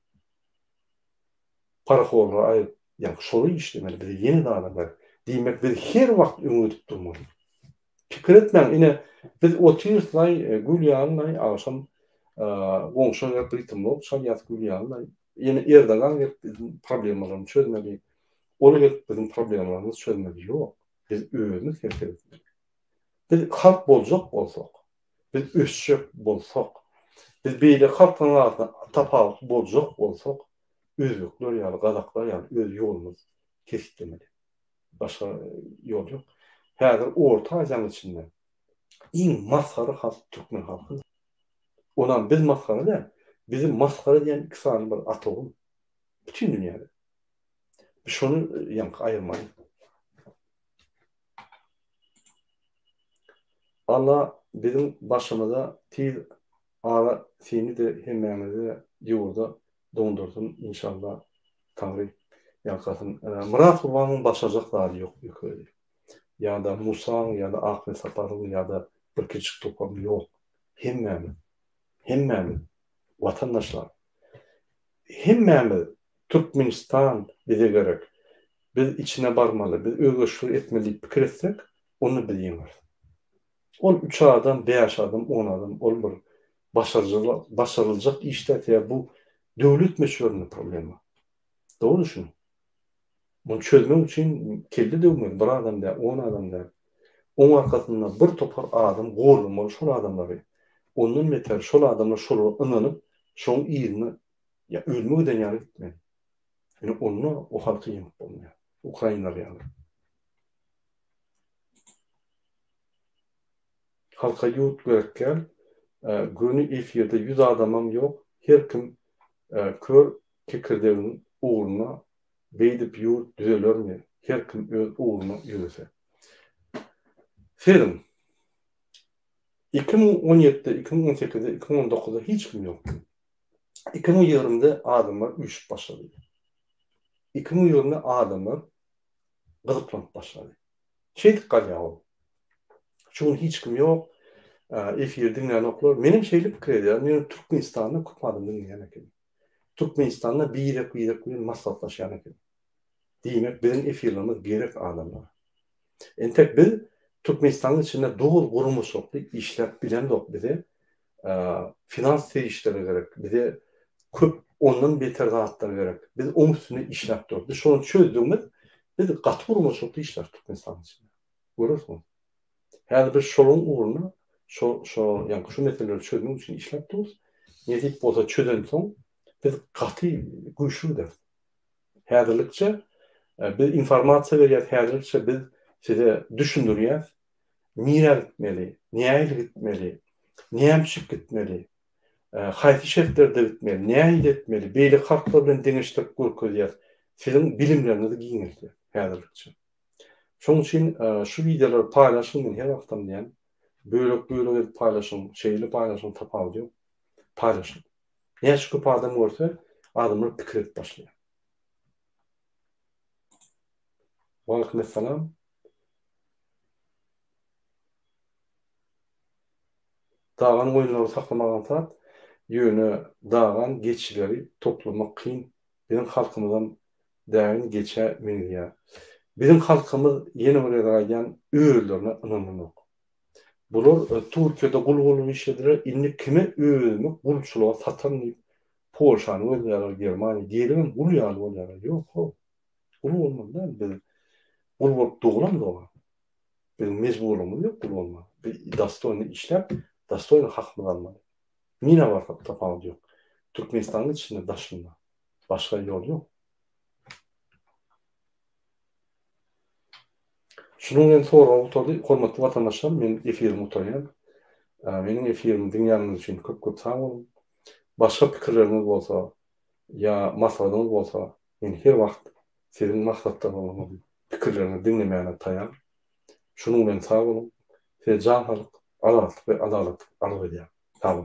Parahorlary aýryp, ýa şoly işlemeli, bize ýene-de adam gerek. Diýmek, biz her wagt öňe gidip durmaly. Pikir etmäň, ine, biz otyrys-laý, gül ýaly-laý, agşam goňşa gelip ritmlok çalýas gül ýaly-laý. Ýene Erdogan gelip biziň problemalarymyzy çözmeli, ol gelip biziň problemalarymyzy çözmeli. Ýok, biz özümiz hereket etmeli. Biz halk boljak bolsak, biz ösjek bolsak, biz beýleki halklaryň arasynda tapawutly boljak bolsak, özbekler ýaly, gazaklar ýaly öz ýolumyzy kesgitlemeli. Başga ýol ýok. Häzir Orta Aziýanyň içinde iň masgara halk türkmen halkydyr. Onam biz masgara däl, bizi masgara edýän iki sany bir ata ogul. Bütin dünýäde. Biz şony ýaňky aýyrmaly. Alla biziň başymyza tiz ara seni-de hemmäňizi-de ýurda doňdursyn inşallah Taňry ýalkasyn. Myrat Gurbanowyň başarjak zady ýok ýeke özi. Ýa-da Musaň ýa-da Ahmet Saparowyň ýa-da bir kiçijik toparyň ýok. Hemmämiz hemmämiz watandaşlar hemmämiz Türkmenistan bize gerek. Biz içine barmaly, biz özgerişler etmeli diýip pikir etsek, onda biz ýeňeris. Ol üç adam, bäş adam, on adam ol bir başaryljak iş däl, sebäbi bu döwlet möçberinde problema. Dogry düşüniň. Muny çözmek üçin kelle döwmeli, bir adam däl, on adam däl. Oň arkasynda bir topar adam goldamaly şol adamlary. Ondan beter şol adamlar şolara ynanyp, şoň yzyna ýa ölüme giden ýaly gitmeli. Ine onda o halky ýeňip bolmaýar. Ukrainler ýaly. Halka ýurt gerek däl. Göni efirde 100 adamam ýok. Her kim kör kekirdegiň ugruna beýdip ýurt düzelermi her kim öz ugruna ýörese. Sezin. 2017-de, 2018-de, 2019-da hiç kim ýokdy. 2020-de adamlar üýşüp başlady. 2020-de adamlar gyzyklanyp başlady. Şeýdip galýar ol. Şu gün hiç kim ýok. Efiri diňlänoklar. Menem şeýle pikir edýärin. Ýöne Türkmenistanda köp adam diňleýän eken. Türkmenistanda birek-birek bilen maslahatlaşýan eken. Diýmek, biziň efirlerimiz gerek adamlara. Entek biz Türkmenistanyň içinde doly guramaçylykly işläp bilemzok. Bize finans serişdeleri gerek. Bize köp ondan beter zatlar gerek. Biz oň üstünde işläp durus. Biz şony çözdügimiz biz gaty guramaçylykly işläris Türkmenistanyň içinde. Görersiňiz. Häzir biz şolaryň ugrunda şo şo ýaňky şu meseleleri çözmek üçin işläp durus. Nesip bolsa çözensoň biz gaty güýçli gideris. Häzirlikçe biz informasiýa berýäs, häzirlikçe biz size düşündirýäs. Nirä gitmeli, nähili gitmeli, näme üçin gitmeli, haýsy şertlerde gitmeli, nähili etmeli, beýleki halklar bilen deňeşdirip görkezýäs. Siziň bilimleriňizi giňeldýäs häzirlikçe. Şonuň üçin şu wideolary paýlaşyň men her wagtam diýýän. Bölek-bölek edip paýlaşyň, şeýle paýlaşyň tapawudy ýok. Paýlaşyň. Näçe köp adam görse, adamlar pikir edip başlaýar. Waleýkim essalam. Dagan goýunlary saklamak aňsat, ýöne dagan geçileri toplamak kyn. Biziň halkymyzam dägin geçä meňzeýär. Biziň halkymyz ýene bir gezek aýdýan özlerine ynananok. Bular Türkiýede gul bolup işlediler, indi kime özümi gulçulyga sataryn diýip Polşany gözleýärler, Germaniýa, gelibem gul ýaly bolýarlar. Ýok how. Gul bolmaly däl biz. Gul bolup doglamzok. Biziň mejburlygymyz ýok gul bolmaga. Biz dostoýny işläp, dostoýny hakymyzy almaly. Nirä barsak tapawudy ýok. Türkmenistanyň içinde daşynda. Başga ýol ýok. Şunuň bilen sorag gutardy. Hormatly watandaşlar, men efirimi gutarýan. Meniň efirimi diňläniňiz üçin köp-köp sag boluň. Başga pikirleriňiz bolsa ýa maslahatyňyz bolsa, men her wagt siziň maslahatlaryňyzy, pikirleriňizi diňlemäne taýar. Şunuň bilen sag boluň. Size jan saglyk, azatlyk we adalatlyk arzuw edýän. Sag boluň.